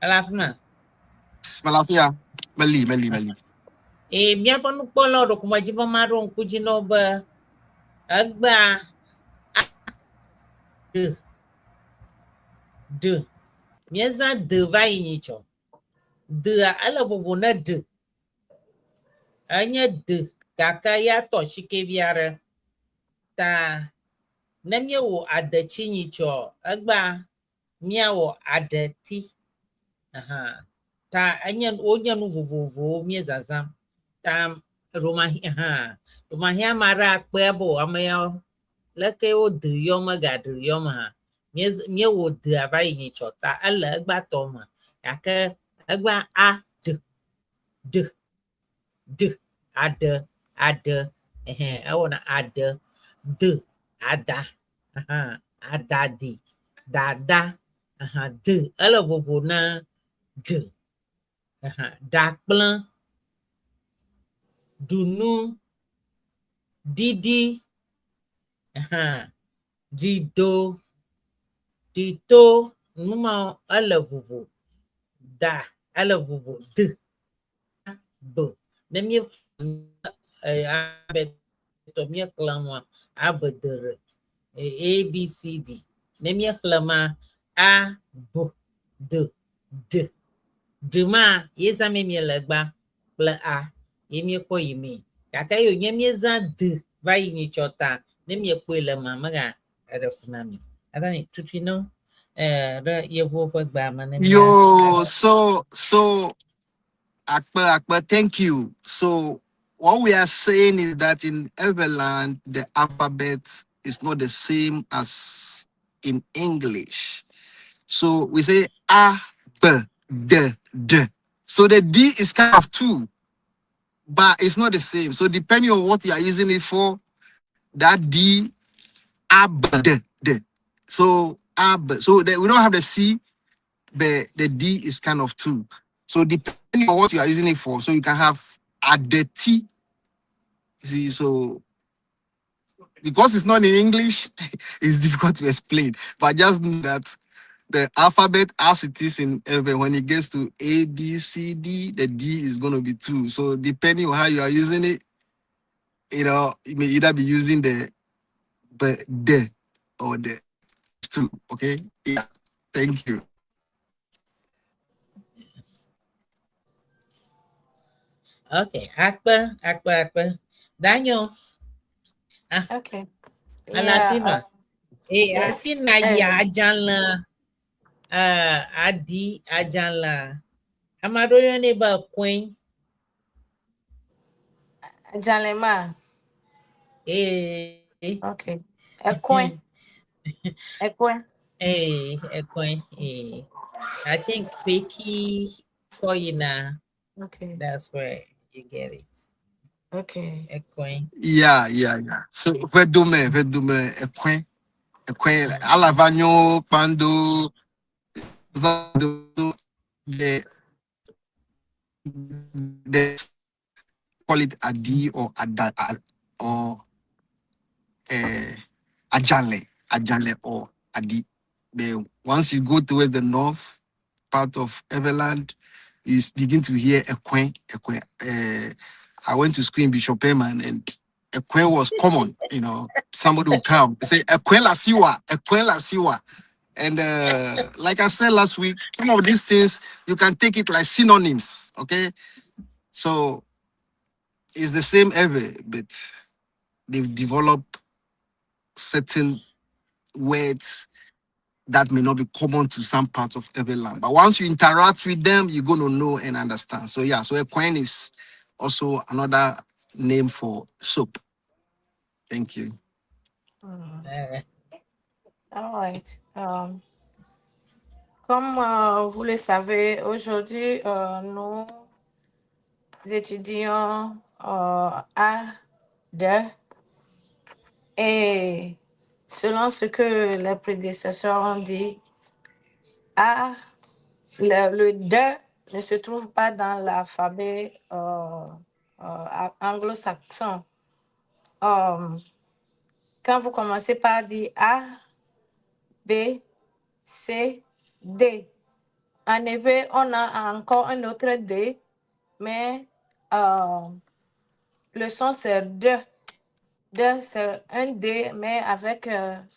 Ele afi ma. Malafia. Meli, meli, meli. Ee, míaƒe nukpɔlɔ ɖeko medzi be maɖo ŋku dzi na wo be egbea a d d míezã d va yi nyitsɔ. D-a ele vovo ne d. Enye d gake ya tɔ asike vi aɖe. Ta ne míewɔ adetsi nyitsɔ egbea míawɔ aɖeti. Aha. Ta enye wonye nu vovovowo míezazãm. Ta ɖomahi hã ɖomahi ame aɖe akpea be o ame yawo leke wo d yɔm ega d yɔm hã. Míewɔ d-a va yi nyitsɔ ta ele egbea tɔ me gake egbea a d d d aɖe aɖe ɛhɛn ewɔna aɖe d ada aha adadi dada aha d ele vovo na d aha ɖakplẽ ɖunu ɖiɖi aha ɖido ɖito nu mawo ele vovo da ele vovo d b ne mí abe tɔ míexlẽ nua abe d r a b c d ne míexlẽ ma a b d d d ma ye zã mi míele gbã kple a ye míekɔ yi mee gake ye wònye míezã d va yi nyitsɔ ta ne míekpɔe le ma mega eɖe fu na mi ata mi tutui no ɖe yevuwo ƒe gbea me ne mía Yo, so Akpe, Akpe, thank you. So what we are saying is that in Eweland, the alphabet is not the same as in English. So we say A, B, D, D. So the D is kind of two, but it's not the same. So depending on what you are using it for, that D, A, B, D, D. So A, B. So we don't have the C, but the D is kind of two. So depending on what you are using it for, so you can have A, D, T. See, so because it's not in English, it's difficult to explain. But just know that the alphabet as it is in Ewe, when it gets to A, B, C, D, the D is going to be two. So depending on how you are using it, you may either be using the B, D or the two. Okay. Yeah. Thank you. Okay. Akpe, akpe, akpe. Daniel. Ah. Okay. Alafima. Yeah, Eh, yes. afi na yi adzalẽ, adi adzalẽ. Ame aɖewo yɔnɛ be koe. Adzalẽ ma. Eh. Okay. Ekwe. Ekwe. Eh, ekwe. Eh. I think Peki Koyina. Okay. That's where you get it. Okay. Ekwe. Yeah. So Vedome, Vedome, Ekwe, Ekwe, Alavanyo, Pando, Zando, the call it Adi or Ada or Ajale, Ajale or Adi. But once you go towards the north part of Eweland, you begin to hear Ekwe, Ekwe. I went to school in Bishop Herman, and Ekwen was common, you know. Somebody would come say Ekwen la siwa, Ekwen la siwa. And like I said last week, some of these things you can take it like synonyms, okay? So it's the same Ewe, but they've developed certain words that may not be common to some parts of Ewe land. But once you interact with them, you're gonna know and understand. So yeah, so Ekwen is also another name for soap. Thank you. All right. Comme vous le savez, aujourd'hui, nous étudions A2 et selon ce que les prédécesseurs ont dit, A, le 2 ne se trouve pas dans l'alphabet anglo-saxon. Quand vous commencez par dire A, B, C, D. En effet, on a encore un autre D, mais le son c'est 2. 2, c'est un D, mais avec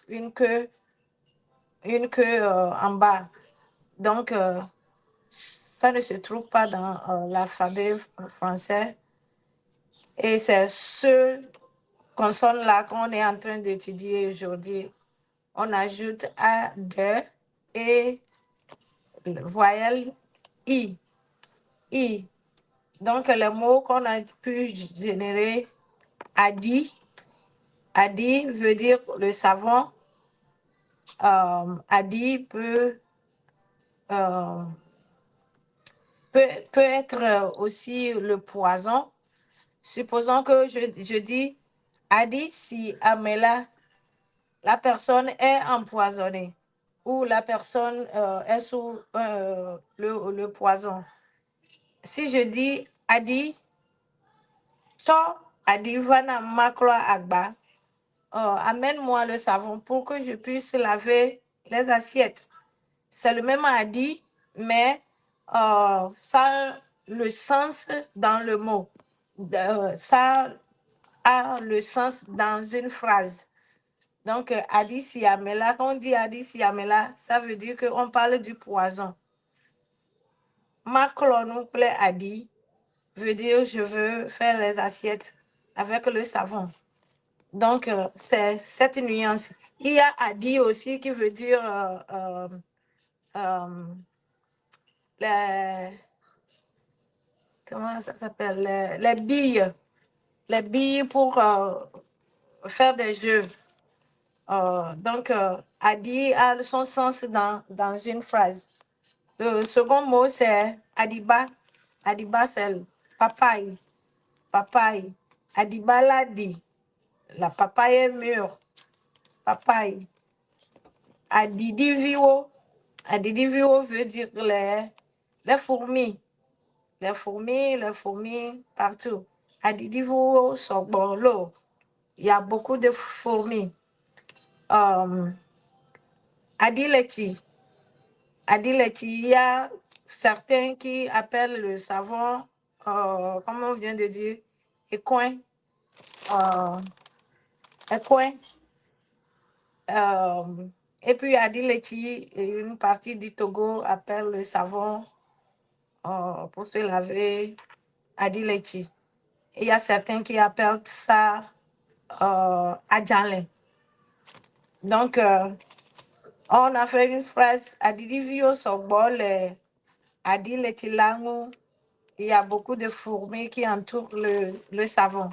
une queue en bas. Donc, ça ne se trouve pas dans l'alphabet français. Et c'est ce consonne-là qu'on est en train d'étudier aujourd'hui. On ajoute A, D et voyelle I. I. Donc, le mot qu'on a pu générer, Adi, Adi veut dire le savon. Adi peut être aussi le poison. Supposons que je dis Adi si Amela, la personne est empoisonnée ou la personne est sous le poison. Si je dis Adi, so Adi vana maklo agba, amène-moi le savon pour que je puisse laver les assiettes. C'est le même Adi, mais ça a le sens dans le mot. Ça a le sens dans une phrase. Donc, Adi Siamela, quand on dit Adi Siamela, ça veut dire qu'on parle du poison. Maklonu plaît Adi veut dire je veux faire les assiettes avec le savon. Donc, c'est cette nuance. Il y a Adi aussi qui veut dire les, comment ça s'appelle? Les billes. Les billes pour faire des jeux. Donc, Adi a son sens dans une phrase. Le second mot, c'est Adiba. Adiba, c'est papaye. Papaye. Adiba l'a dit. La papaye est mûre. Papaye. Adidiviwo. Adidiviwo veut dire les fourmis. Les fourmis, les fourmis partout. Adidiviwo sogbolo. Il y a beaucoup de fourmis. Adilechi. Adilechi, il y a certains qui appellent le savon, comme on vient de dire, écoin. Écoin. Et puis Adilechi, une partie du Togo appelle le savon pour se laver Adilechi. Et il y a certains qui appellent ça Adjalin. Donc, on a fait une phrase Adidivio Sogbol, Adilechi Langu. Il y a beaucoup de fourmis qui entourent le savon.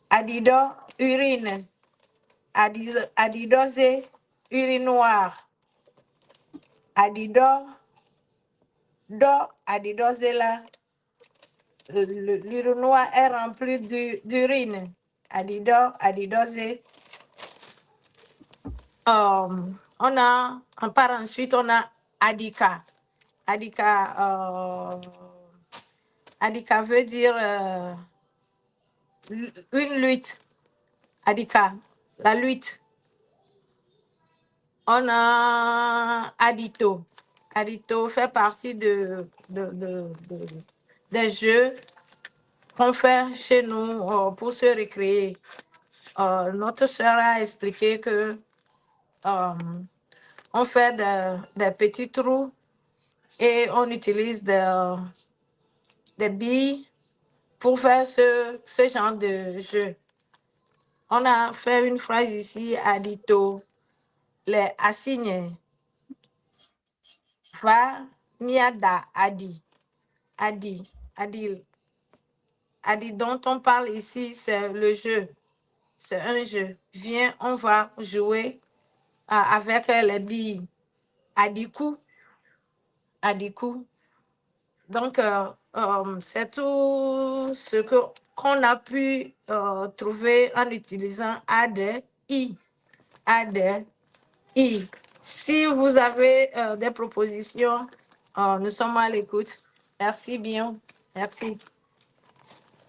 Adido, urine. Adidose, urinoir. Adido, do, adidose là. L'urinoir est rempli d'urine. Adido, adidose. On part ensuite, on a Adika. Adika veut dire une lutte. Adika, la lutte. On a Adito. Adito fait partie des jeux. qu'on fait chez nous pour se récréer. Notre sœur a expliqué que on fait des petits trous et on utilise des billes pour faire ce genre de jeu. On a fait une phrase ici, Adito, le asinye, va miada adi, adi, adi, adi dont on parle ici, c'est le jeu. C'est un jeu. Viens, on va jouer avec les billes. Adikou, adikou. Donc, c'est tout ce que qu'on a pu trouver en utilisant A, D, I. A, D, I. Si vous avez des propositions, nous sommes à l'écoute. Merci bien. Merci.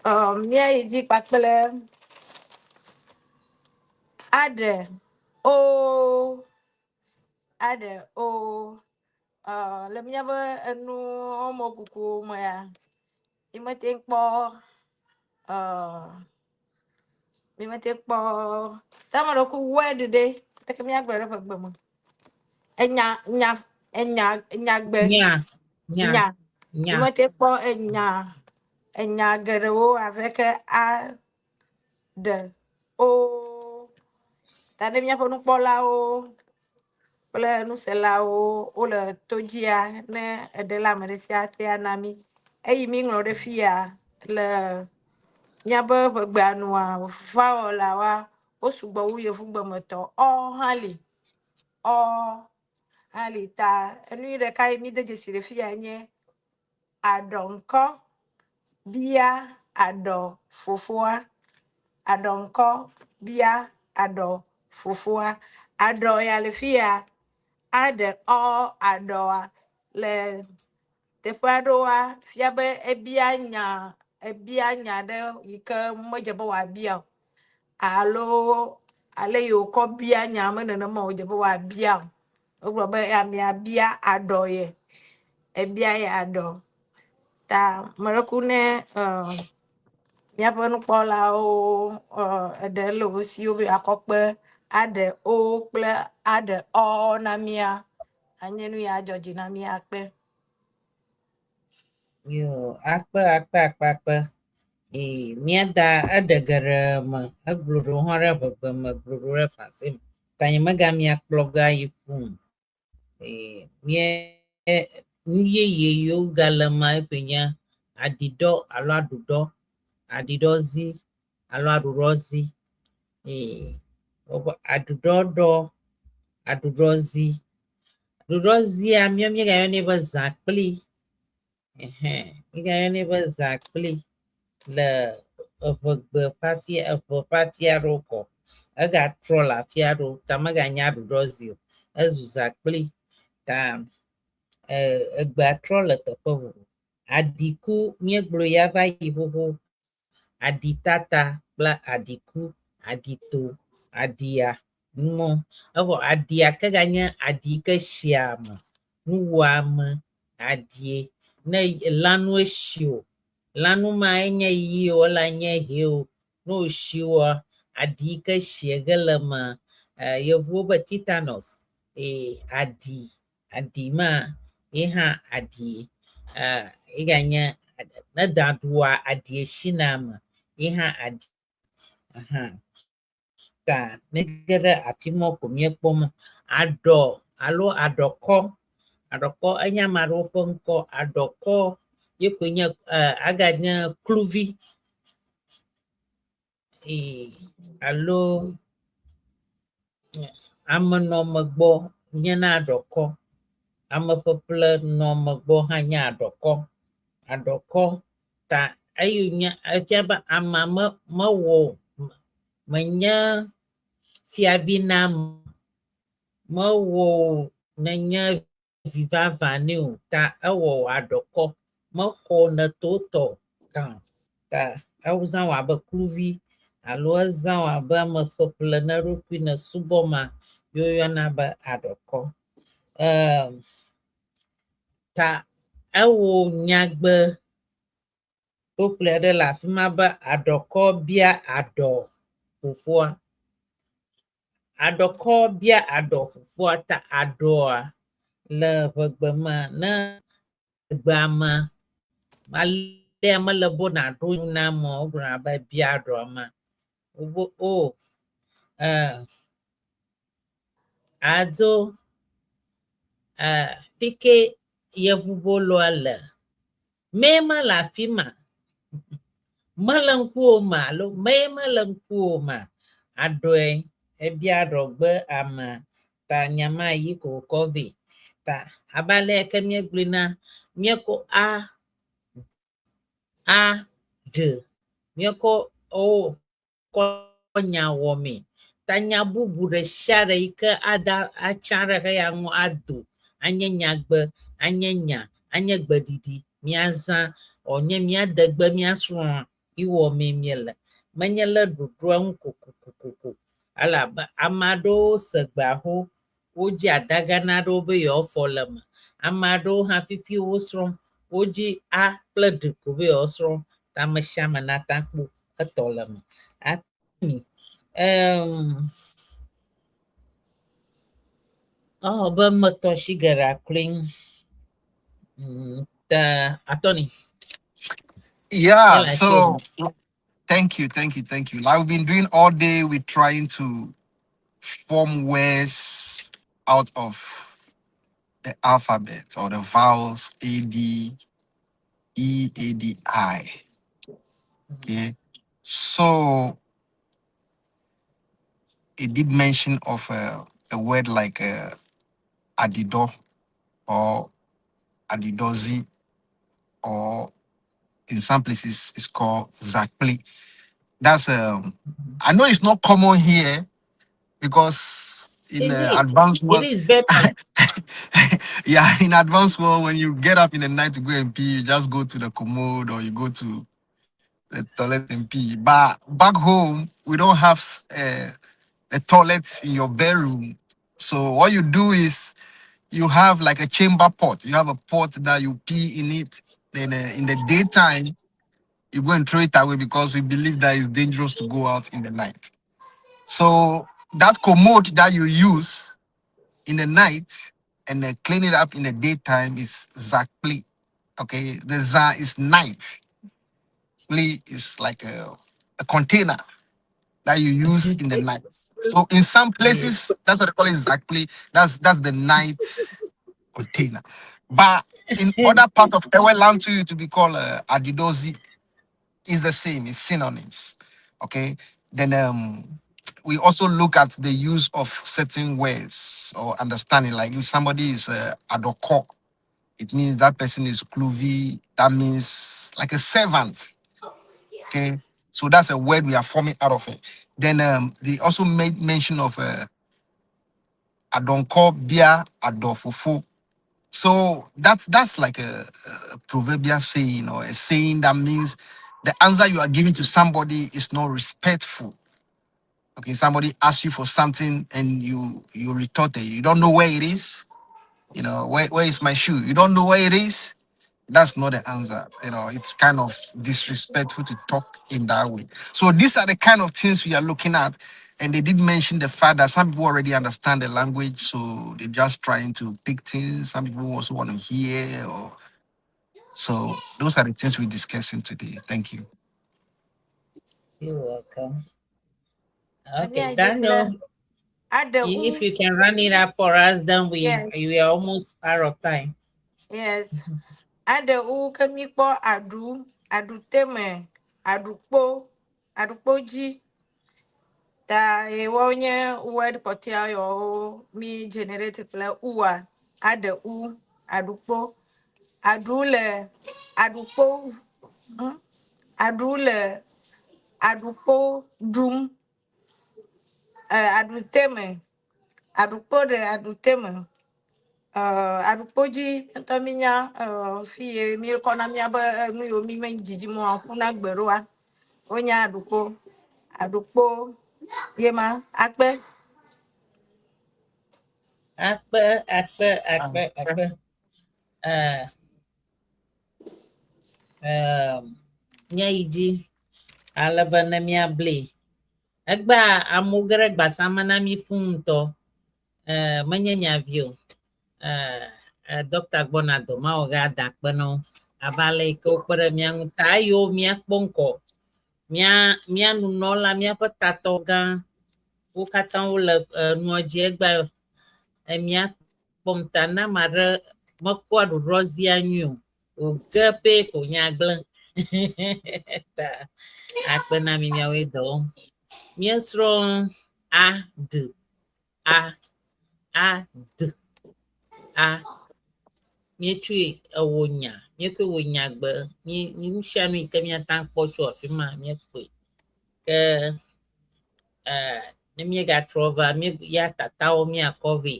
Mia, il dit pas clair. A, D, O, A, D, O. Le míaƒe enuwo me kukuwo mea, mi mete ŋu kpɔ mi mete ŋu kpɔ sama ɖe ku word ɖe leke míagblɔe ɖe ƒe gbe me. Enya nya enya nyagbe Nya, nya, nya mi nya. mete ŋu kpɔ enya enya geɖewo avec A D O ta ne míaƒe nukpɔlawo kple nuselawo wole to dzia ne eɖe le ame ɖe sia tea na mí. Eyi mi ŋlɔ ɖe fia le míaƒe ʋegbea nua vowel-awoa wo sugbɔ wu yevugbemetɔ. Ɔ hã li. Ɔ hã li ta enu yi ɖeka yi mi de dzesi le fia nye aɖɔŋkɔ bia aɖɔ fofoa. Aɖɔŋkɔ bia aɖɔ fofoa. Aɖɔ ya le fia aɖe ɔ aɖɔa le teƒe aɖewoa fia be ebia nya ebia nya ɖe yi ke medze be wòabia o alo ale yi wòkɔ bia nya me nenema wòdze be wòabia o. Wogblɔ be amea bia aɖɔ ye ebia ye aɖɔ ta meɖeku ne míaƒe nukpɔlawo eɖe le wo si wobe yewoakɔ kpe aɖe o kple aɖe ɔ na mía anye nu ya adzɔ dzi na mí akpe. Yo, akpe, akpe, akpe, akpe. Ee, míada eɖe geɖe me, egblɔ ɖewo hã ɖe ʋegbe me, gblɔ ɖewo ɖe fase me. Ta nye mega mia kplɔ ge ayi ƒum. Ee, mie nu yeye yiwo gale ma eƒe nye aɖiɖɔ alo aɖuɖɔ, aɖiɖɔzi alo aɖuɖɔzi. Ee, wobe aɖuɖɔ ɖɔ, aɖuɖɔzi. Aɖuɖɔzia míawo míegayɔnɛ be zãkpli. Ɛhɛn, míegayɔnɛ be zãkpli le eʋegbe ƒe afi eʋe ƒe afi aɖewo kɔ. Egatrɔ le afi aɖewo ta meganye aɖuɖɔzi o. Ezu zãkpli ta egbea trɔ le teƒe vovo. Aɖiku míegblɔ ya va yi xoxo. Aɖitata kple aɖiku, aɖito, aɖia, numɔ. Evɔ aɖia ke ganye aɖi yi ke shia ame, nuwɔame, aɖie. Ne lãnue shi o, lãnu ma enye ɣi o, ela nye hɛ o. Ne wòshi woa, aɖi yi ke shie ge le emea, yevuwo be tetanus. Ee, aɖi, aɖi ma ye hã aɖie. Eganye ne da ɖua aɖie shina ame ye hã aɖi. Aha. Ta ne ge ɖe afi ma ko míekpɔ me. Aɖɔ alo aɖɔkɔ. Aɖɔkɔ enye ame aɖewo ƒe ŋkɔ. Aɖɔkɔ ye koe nye aganye kluvi. Ee, alo amenɔmegbɔ nyena aɖɔkɔ. Ameƒeƒle nɔmegbɔ hã nye aɖɔkɔ. Aɖɔkɔ ta eyi nye efia be amea me mewɔ menye fiavi na ame mewɔ nenye vi vavã nɛ o ta ewɔ wò aɖɔkɔ mexɔ netotɔ gã o ta ezã wò abe kluvi alo ezã wò abe ameƒeƒle ne eɖokui ne subɔ ma ye woyɔna be aɖɔkɔ. Ta ewɔ nyagbe. Kpukpui aɖe le afi ma be aɖɔkɔ bia aɖɔ fofoa. Aɖɔkɔ bia aɖɔ fofoa ta aɖɔa le ʋegbe me ne egbea me alea mele be nàɖo nu na amewo wogblɔna be bia aɖɔ amea. Wobe o adzo fike yevuboloa le. Mee mele afi ma. Mele ŋkuwò me alo mee mele ŋkuwò mea? Aɖɔe ebia aɖɔgbe amea ta nya ma yi ko wòkɔ vɛ. Ta abe ale ke míegblɔe na míekɔ a a ɖe míekɔ o kɔ nya wɔmee. Ta nya bubu ɖe sia ɖe yi ke ada atsã ɖe xeya ŋu ado anye nyagbe, anye nya, anye gbeɖiɖi míazã or nye mía degbe míasrɔ̃a yi wɔmee míele. Menye le ɖoɖoa ŋu kokokokoko elabe ame aɖewo se gbea xo wodzi adagana aɖewo be yewoafɔ le eme. Ame aɖewo hã fifi wosrɔ̃ wodzi a kple d ko be yewoasrɔ̃ ta ame sia ame nate akpɔ etɔ le eme. Akpe mi. Ewɔ be metɔ si geɖea kloe. Ta attorney. Yeah, Yala so thank you, thank you, thank you. Like we've been doing all day, we're trying to form words out of the alphabet or the vowels A, D, E, A, D, I. Okay. So it did mention of a word like adido or adidozi, or in some places it's called zakpli. That's I know it's not common here because in Is the it? advanced It world, is better. yeah, in advanced world, when you get up in the night to go and pee, you just go to the commode or you go to the toilet and pee. But back home, we don't have a toilet in your bedroom. So what you do is you have like a chamber pot. You have a pot that you pee in it. Then in the daytime, you go and throw it away because we believe that it's dangerous to go out in the night. So that commode that you use in the night and then clean it up in the daytime is zakpli. Okay, the za is night. Pli is like a container that you use in the night. So in some places, that's what they call it zakpli. That's the night container. But in other part of Ewe land too, to be called adidozi is the same, it's synonyms. Okay. Then we also look at the use of certain words or understanding. Like if somebody is adoko, it means that person is kluvi. That means like a servant. Okay. So that's a word we are forming out of it. Then they also made mention of adonko bia adofofo. So that's like a proverbial saying or a saying that means the answer you are giving to somebody is not respectful. Okay, somebody asks you for something and you retort it. You don't know where it is. You know, where is my shoe? You don't know where it is. That's not the answer. You know, it's kind of disrespectful to talk in that way. So these are the kind of things we are looking at. And they did mention the fact that some people already understand the language, so they're just trying to pick things. Some people also want to hear. Or so those are the things we're discussing today. Thank you. You're welcome. Maybe Okay, I just Daniel, Aɖe if u. you can run it up for us, then we Yes. we are almost out of time. Yes. Aɖe u ke míkpɔ aɖu, aɖuteme, aɖukpo, aɖukpodzi. Ta ye woawo nye word kpɔtɔea yawo mi generate kple ua. Aɖe u, aɖukpo. Aɖu le aɖukpo, Aɖu le aɖukpo ɖum. Aɖuteme, aɖukpo ɖe aɖuteme. Aɖukpodzi ŋutɔ mi nya fi ye mi kɔna míabe nu yiwo mi me dzidzim oa ƒuna gbe ɖoa. Wonya aɖukpo, aɖukpo ye ma akpe. Akpe, akpe, akpe, akpe. Míayi dzi ale be ne míabli. Egbea amewo ge ɖe gbasame na mí fũu ŋutɔ. Eh, menye nya vi o. Eh, eh, dɔkta gbɔna dɔ ma wɔ ge ada akpe na wo abe ale yi ke wokpe ɖe mía ŋu ta eyiwo míakpɔ ŋkɔ. Mía mía nunɔla, míaƒe tatɔ gã, wo katã wole eh, nua dzi egbea eh, míakpɔm ta ne ame aɖe mekpɔa ɖoɖoazia nyui o, wòge pɛ ko nya gblẽ. Ta akpe na mi miawoe dɔ wɔm. Míesrɔ̃ A D A A D A. Míetsɔe ewɔ nya, míekɔe wɔ nyagbe. Mí nu sia nu yi ke míate ŋu akpɔ tso afi ma míekpɔe. Ke eh, ne míegatrɔ va mí ya tatawo míakɔ vɛ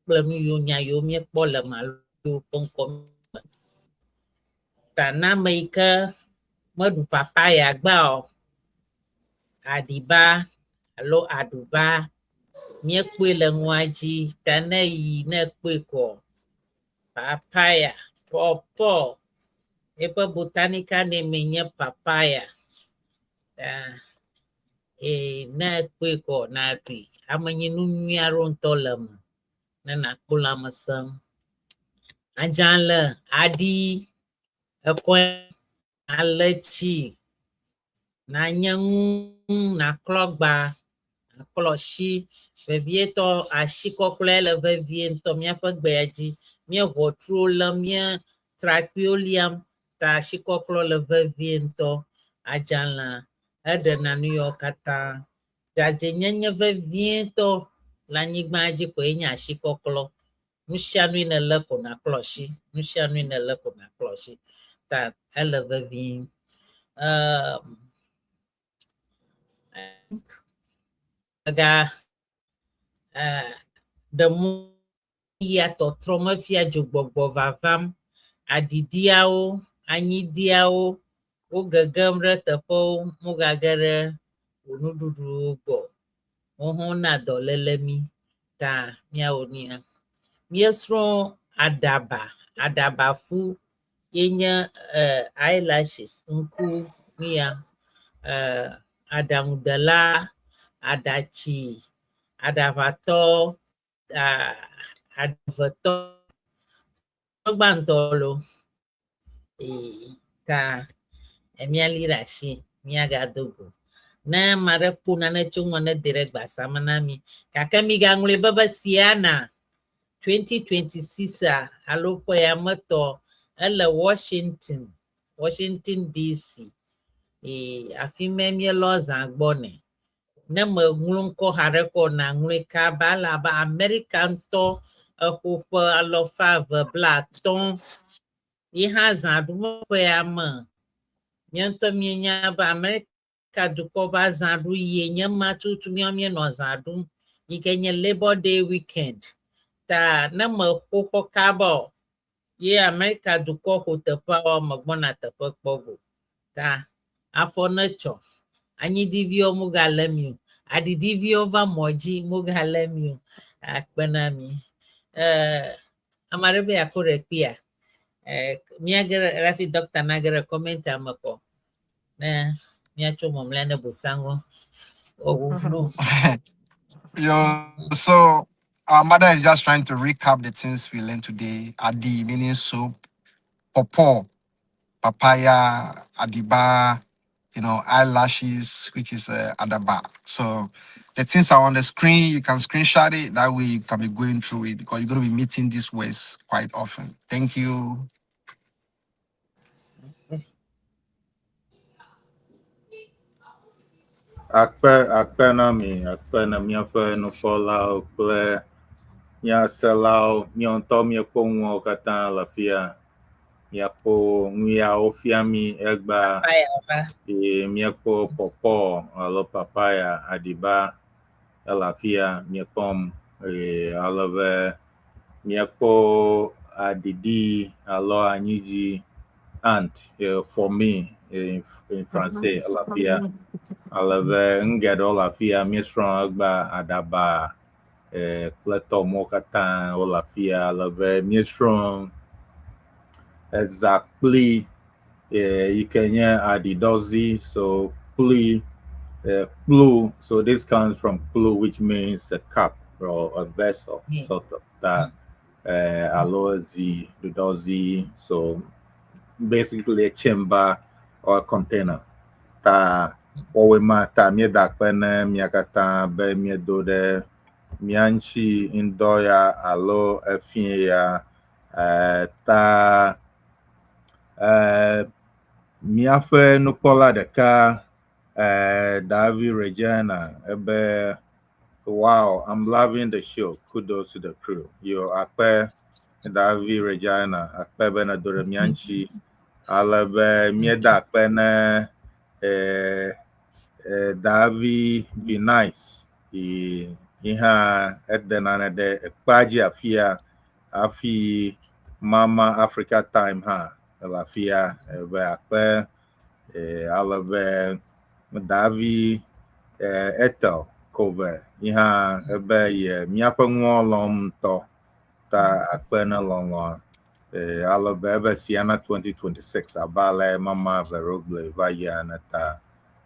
kple nu yiwo nya yiwo míekpɔ le eme alo ƒe ŋkɔ me. Ta na ame yi ke meɖu papaya gbea o, aɖiba alo aɖuba, míekpɔe le nua dzi ta ne yi ne ekpɔe koa, papaya, pɔpɔ, eƒe botanical name nye papaya. Ta ee ne ekpɔe koa naɖui. Amenyinu nyui aɖewo ŋutɔ le eme ne nàkpɔ lãmesẽ. Adzalẽ, aɖi, ekɔe, ale tsi, nanye nu, nàklɔ agba, nàklɔ asi. Vevietɔ asikɔklɔe le vevie ŋutɔ míaƒe gbea dzi. Mía ʋɔtruwo lém, mía trakpuiwo liam ta asikɔklɔ le vevie ŋutɔ. Adzalẽa eɖena nu yawo katã. Dzadzɛnyenye vevietɔ le anyigba dzi koe nye asikɔklɔ. Nu sia nu yi nèlé ko nàklɔ asi. Nu sia nu yi nèlé ko nàklɔ asi. Ta ele vevie. Ega ɖe mɔ ya tɔtrɔ mefia dzogbɔgbɔ vavam. Aɖiɖiawo, anyidiawo, wo gegem ɖe teƒewo, wogage ɖe wò nuɖuɖuwo gbɔ. Wo hã wona dɔléle mí ta míawɔ nuya. Míesrɔ̃ aɖaba, aɖabafu ye nye eyelashes, ŋku nuya, aɖaŋudela, aɖatsi, aɖaʋatɔ, aɖevetɔ gbãtɔ loo. Ee, ta míali ɖe asi míagado go. Ne ame aɖe kpo nane tso ŋua ne de ɖe gbasa me na mí. Gake migaŋlɔe be be Siana 2026 a alo ƒe ya me tɔ ele Washington, Washington DC. Ee, afi ma míelɔ zã gbɔ nɛ. Ne meŋlɔ ŋkɔ haɖe kɔ na ŋlɔe kaba elabe Amerika ŋutɔ exo ƒe alafa eve blaatɔ̃ ye hã zã ɖum ƒe ya me. Mía ŋutɔ míenya be Amerika dukɔ ƒe azãɖuɣie nye ma tutu míawo míenɔ azã ɖum yi ke nye Labor Day weekend. Ta ne mexo xɔ kaba o ye Amerika dukɔ xo teƒeawo megbɔna teƒe kpɔ go. Ta afɔ netsɔ. Anyidiviwo mogalé mi o. Aɖidiviwo va mɔ dzi mogalé mi o. Akpe na mi. Eh, ame aɖe be yeako ɖe kpia. Eh, míage ɖe hafi dɔkta nage ɖe kɔmɛntia me kɔ. Ne míatso mɔmlɔea ne bosaŋgo. Woʋuʋlu. Yo, so our mother is just trying to recap the things we learned today. Adi meaning soap, pawpaw, papaya, adiba, eyelashes, which is adaba. So the things are on the screen. You can screenshot it. That way you can be going through it because you're going to be meeting these words quite often. Thank you. Akpe akpe na mi, akpe na míaƒe nukpɔlawo kple míaselawo. Míawo ŋutɔ míekpɔ nuawo katã le afia. Míakpɔ nu yawo fia mí egbea Papaya va. eye míekpɔ pɔpɔ alo papaya, aɖiba ele afia míekpɔm eye ale be míekpɔ aɖiɖi alo anyidzi ant for me in français ele afia. Ale be nu geɖewo le afia míesrɔ̃ egbea aɖaba kple tɔmɔwo katã wole afia ale be míesrɔ̃ eza kpli Yi ke nye aɖidɔzi, so kpli, kplu. So this comes from kplu, which means a cup or a vessel, sort of. Ta alo zi, ɖuɖɔzi. So basically a chamber or a container. Ta wɔwɔe ma ta míeda akpe ne mia katã be míedo ɖe mía ŋuti ŋdɔ ya alo efie ya. Ta míaƒe nukpɔla ɖeka, Davi Regina, ebe, "Wow, I'm loving the show. Kudos to the crew." Yo, akpe Davi Regina, akpe be nedo ɖe mía ŋuti. Ale be míeda akpe ne Davi Be Nice. Yi hã ede nane ɖe ekpea dzi afia hafi Mama Africa Time hã le afia ebe akpe ale be Davi Ethel Kove yi hã ebe ye míaƒe nua lɔm ŋutɔ ta akpe ne lɔlɔa. Ale be ebe Siana 2026 abe ale Mama Vero gblɔe va yia ene ta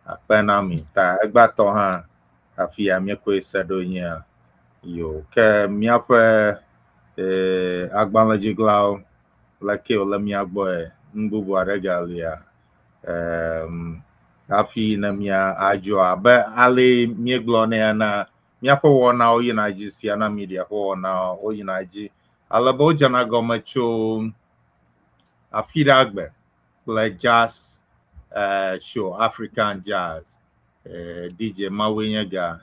akpe na mi ta egbatɔ hã afia míekɔe se ɖo nyia yo ke míaƒe agbalẽdziglawo leke wòle mía gbɔe nu bubu aɖe galia hafi ne mía adzɔ abe ale míegblɔ nɛ ena míaƒe wɔnawo yina dzi Siana Media ƒe wɔnawo yina dzi ale be wodzena gɔme tso afiɖagbe kple jazz show, African jazz, DJ Mawoe nye ga,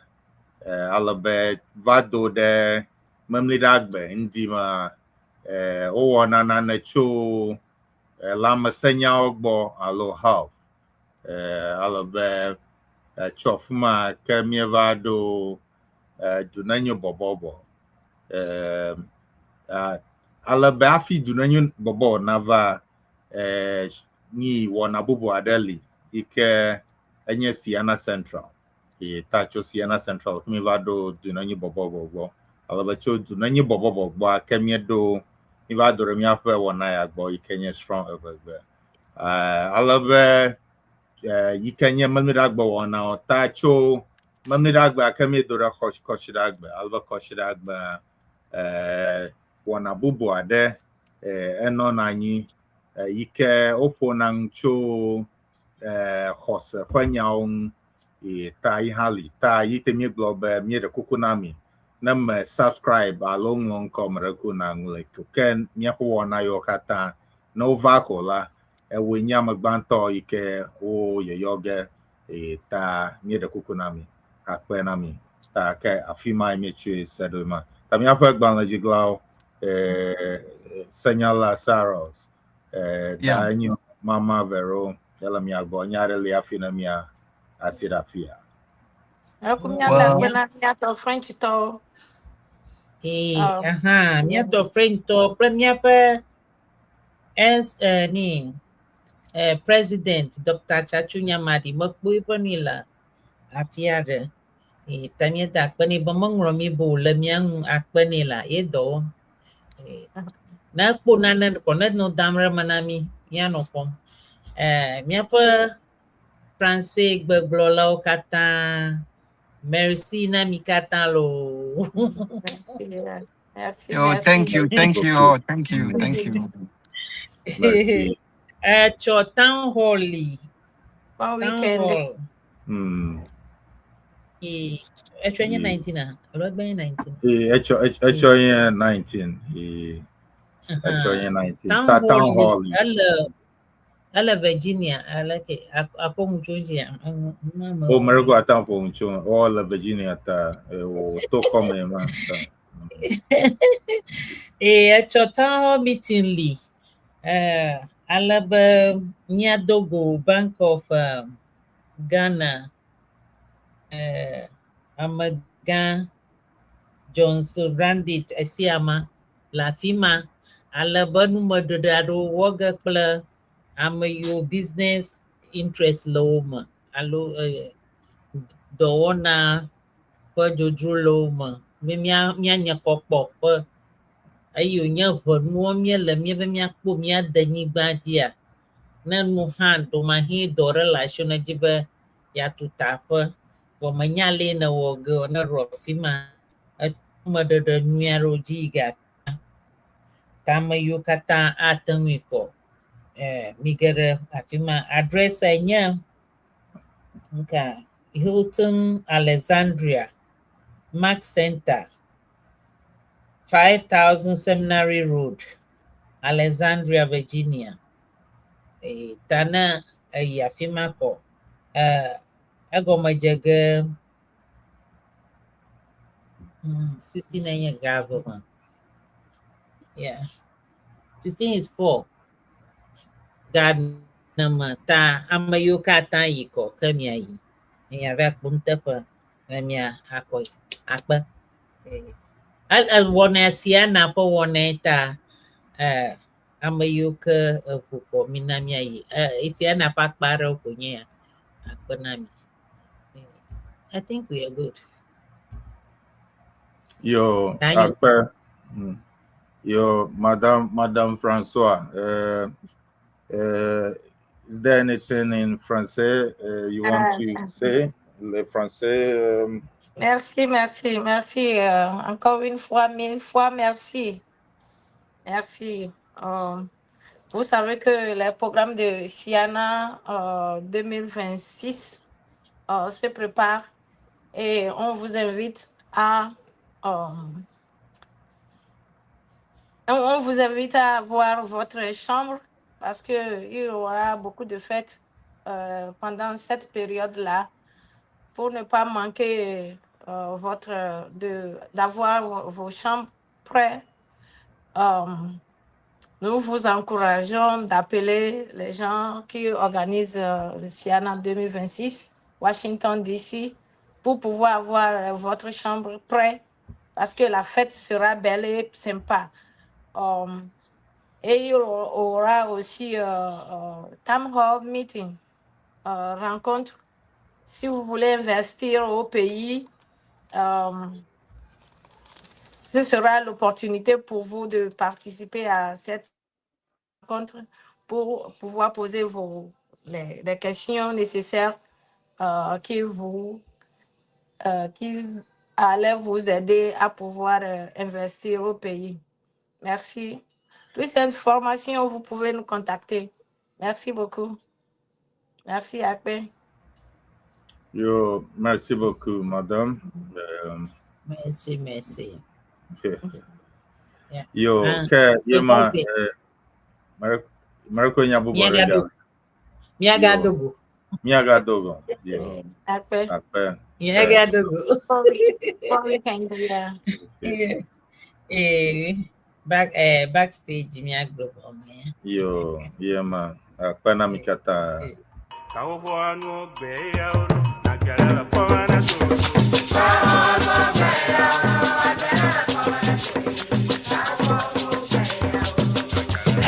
ale be va do ɖe Memliɖagbe ŋdi ma wowɔna nane tso lãmesẽnyawo gbɔ alo health, ale be tso afi ma ke míeva ɖo Dunenyo bɔbɔbɔ, ale be hafi Dunenyo bɔbɔ nava nyi wɔna bubu aɖe li yi ke enye Siana Central ye ta tso Siana Central ke míeva ɖo Dunenyo bɔbɔbɔ gbɔ ale be tso Dunenyo bɔbɔbɔ gbɔa ke míeɖo míva do ɖe míaƒe wɔna ya gbɔ yi ke nye Srɔ̃ Eʋegbe, ale be yi ke nye Memliɖagbe wɔnawo ta tso Memliɖagbea ke míedo ɖe Kɔsiɖagbe ale be Kɔsiɖagbea wɔna bubu aɖe enɔna anyi yi ke woƒona nu tso xɔse ƒe nyawo ŋu ye ta yi hã li ta yi te míegblɔ be míeɖe kuku na mi ne me subscribe alo ŋlɔ ŋkɔ me ɖe ku na ŋlɔe ko ke míaƒe wɔna yiwo katã ne wova ko la ewoe nye ame gbãtɔ yi ke wo yɔyɔ ge eye ta míeɖe kuku na mi akpe na mi ta ke afi ma míetsoe se ɖo ma ta míaƒe gbalẽdziglawo senyala Saros ta enyo Mama Vero ele mia gbɔ nya aɖe li hafi ne mia asi ɖe afia. Eku míada akpe na míatɔ French tɔwo. Ee, aha, míatɔ French tɔ kple míaƒe S ni president Dr. Chachu Nyamadi mekpɔ eƒe nui le afi aɖe. Ee, ta míeda akpe nɛ be meŋlɔ mí be wòle mía ŋu akpe nɛ la ye dɔ wɔm. Ee, ne ekpo nane kɔ ne nɔ dam ɖe eme na mí míanɔ kpɔm. Míaƒe Franse gbegblɔlawo katã merci na mi katã loo. Merci. Merci. Yo, merci. Thank you, thank you, all. Thank you, thank you. Merci. Etsɔ town hall li. Bon Town weekend. hall. Ee, etsɔ nye 19 a alo egbe nye 19. Ee, etsɔ nye 19. Ee, etsɔ nye 19. Town Ta hall town hall li li. Ele Virginia ale ke akɔ ŋutsu dzia. O merego ata ƒo ŋutsu o le Virginia ta o to kɔme ma ta. Ee, etsɔ town hall meeting li. Ale be míado go Bank of Ghana amegã Johnson Randit Esiama le afi ma ale be numeɖeɖe aɖewo wɔ ge kple ame yiwo business interest le wo me alo dɔwɔna ƒe dzodzro le wo me be míanye kɔkpɔ ƒe eye wònye ʋenuwo míele míebe míakpɔ mía denyigba dzia. Ne nu hã ɖomahi dɔ ɖe le asiwò ne edzi be yeatu ta aƒe vɔ menya ale yi nèwɔ ge o, ne eɖo afi ma, etumeɖeɖe nyui aɖewo dzi yi ge afi ma. Ta ame yiwo katã ate ŋui kɔ, eh, mige ɖe afi ma. Address nye nka Hilton Alexandria, Mark Center, 5000 Seminary Road, Alexandria, Virginia. Eye ta ne eyi afi ma kɔ, eh, egɔme dze ge 16 enye ga eve me. Yeah. 16 is 4. Ga ene me ta ame yiwo katã yi kɔ ke miayi. Miava kpɔ nuteƒe ne mia akɔ akpe. Wɔna sia na ƒe wɔnae ta ame yiwo ke eʋu kɔ mina miayi. Esia na ƒe akpa aɖewo ko nye ya. Akpe na mi. I think we are good. Yo, akpe. Yo, Madame Francois, is there anything in français you want to say? Le français. Merci, merci, merci. Encore une fois, mille fois merci. Merci. Vous savez que le programme de Siana 2026 se prépare et on vous invite à on vous invite à avoir votre chambre parce qu'il y aura beaucoup de fêtes pendant cette période-là pour ne pas manquer d'avoir vos chambres prêtes. Nous vous encourageons d'appeler les gens qui organisent le Siana 2026, Washington DC, pour pouvoir avoir votre chambre prête parce que la fête sera belle et sympa. Et il y aura aussi Town Hall Meeting, rencontre. Si vous voulez investir au pays, ce sera l'opportunité pour vous de participer à cette rencontre pour pouvoir poser les questions nécessaires qui allaient vous aider à pouvoir investir au pays. Merci. Plus d'informations, vous pouvez nous contacter. Merci beaucoup. Merci, Akpe. Yo, merci beaucoup, madame. Merci, merci. Yeah. Yo, ke yema Marco Nyabu Miagadogo. Miagadogo. Yo. Akpe. Akpe. Miagadogo. Sorry, can you yeah. Backstage miaglobo. Yo, yema. Akpe na mikata.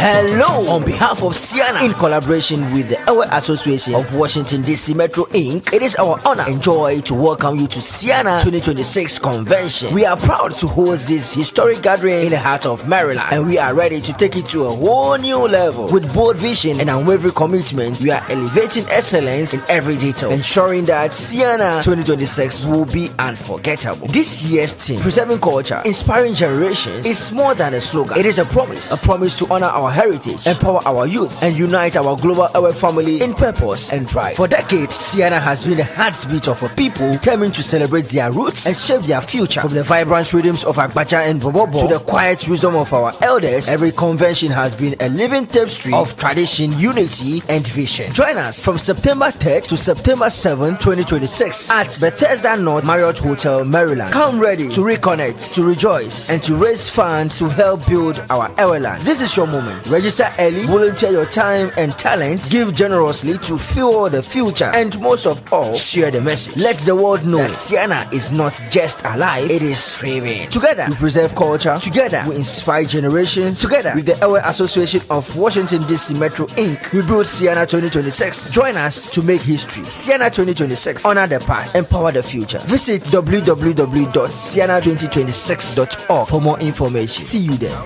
Hello! On behalf of Siana, in collaboration with the Ewe Association of Washington DC Metro Inc., it is our honor and joy to welcome you to Siana 2026 Convention. We are proud to host this historic gathering in the heart of Maryland, and we are ready to take it to a whole new level. With bold vision and unwavering commitment, we are elevating excellence in every detail, ensuring that Siana 2026 will be unforgettable. This year's theme, Preserving Culture, Inspiring Generations, is more than a slogan. It is a promise to honor our heritage, empower our youth, and unite our global Ewe family in purpose and pride. For decades, Siana has been the heartbeat of a people determined to celebrate their roots and shape their future. From the vibrant rhythms of Agbacha and Bobobo to the quiet wisdom of our elders, every convention has been a living tapestry of tradition, unity, and vision. Join us from September 3rd to September 7th, 2026 at Bethesda North Marriott Hotel, Maryland. Come ready to reconnect, to rejoice, and to raise funds to help build our Ewe land. This is your moment. Register early, volunteer your time and talents, give generously to fuel the future, and most of all, share the message. Let the world know that Siana is not just alive, it is thriving. Together, we preserve culture. Together, we inspire generations. Together, with the Ewe Association of Washington DC Metro Inc., we build Siana 2026. Join us to make history. Siana 2026. Honor the past, empower the future. Visit www.siana2026.org for more information. See you there.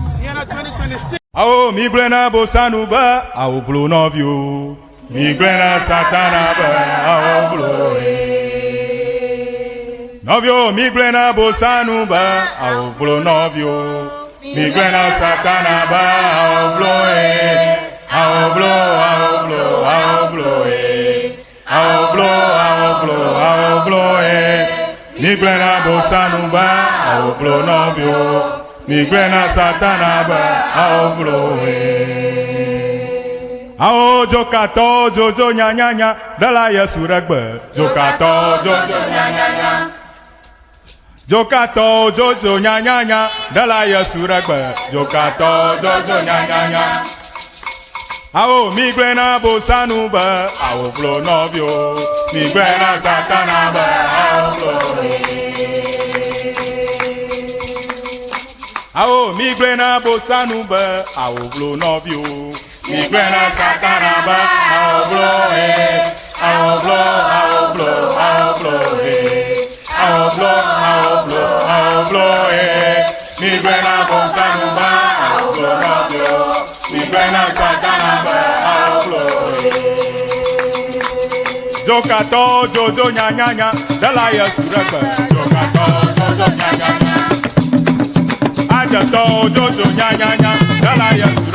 Siana 2026. Awo mi gblɔe na bosanu be awo vlo nɔviwo. Mi gblɔe na satana be awo vlo ye. Nɔviwo mi gblɔe na bosanu be awo vlo nɔviwo. Mi gblɔe na satana be awo vlo ye. Awo vlo awo vlo awo vlo ye. Awo vlo awo vlo awo vlo ye. Mi gblɔe na bosanu be awo vlo nɔviwo. Mi gblɔe na satana be awo vlo ye. Awo dzokatɔwo dzodzo nyanyanya ɖela Yesu ɖe gbe. Dzokatɔwo dzodzo nyanyanya. Dzokatɔwo dzodzo nyanyanya ɖela Yesu ɖe gbe. Dzokatɔwo dzodzo nyanyanya. Awo mi gblɔe na bosanu be awo vlo nɔviwo. Mi gblɔe na satana be awo vlo. Awo mi gblɔe na bosanu be awo vlo nɔviwo. Mi gblɔe na satana be awo vlo ye. Awo vlo awo vlo awo vlo ye. Awo vlo awo vlo awo vlo ye. Mi gblɔe na bosanu be awo vlo nɔviwo. Mi gblɔe na satana be awo vlo ye. Dzokatɔwo dzodzo nyanyanya ɖela Yesu ɖe gbe. Dzokatɔwo dzodzo nyanyanya. Adzetɔwo dzodzo nyanyanya ɖela Yesu.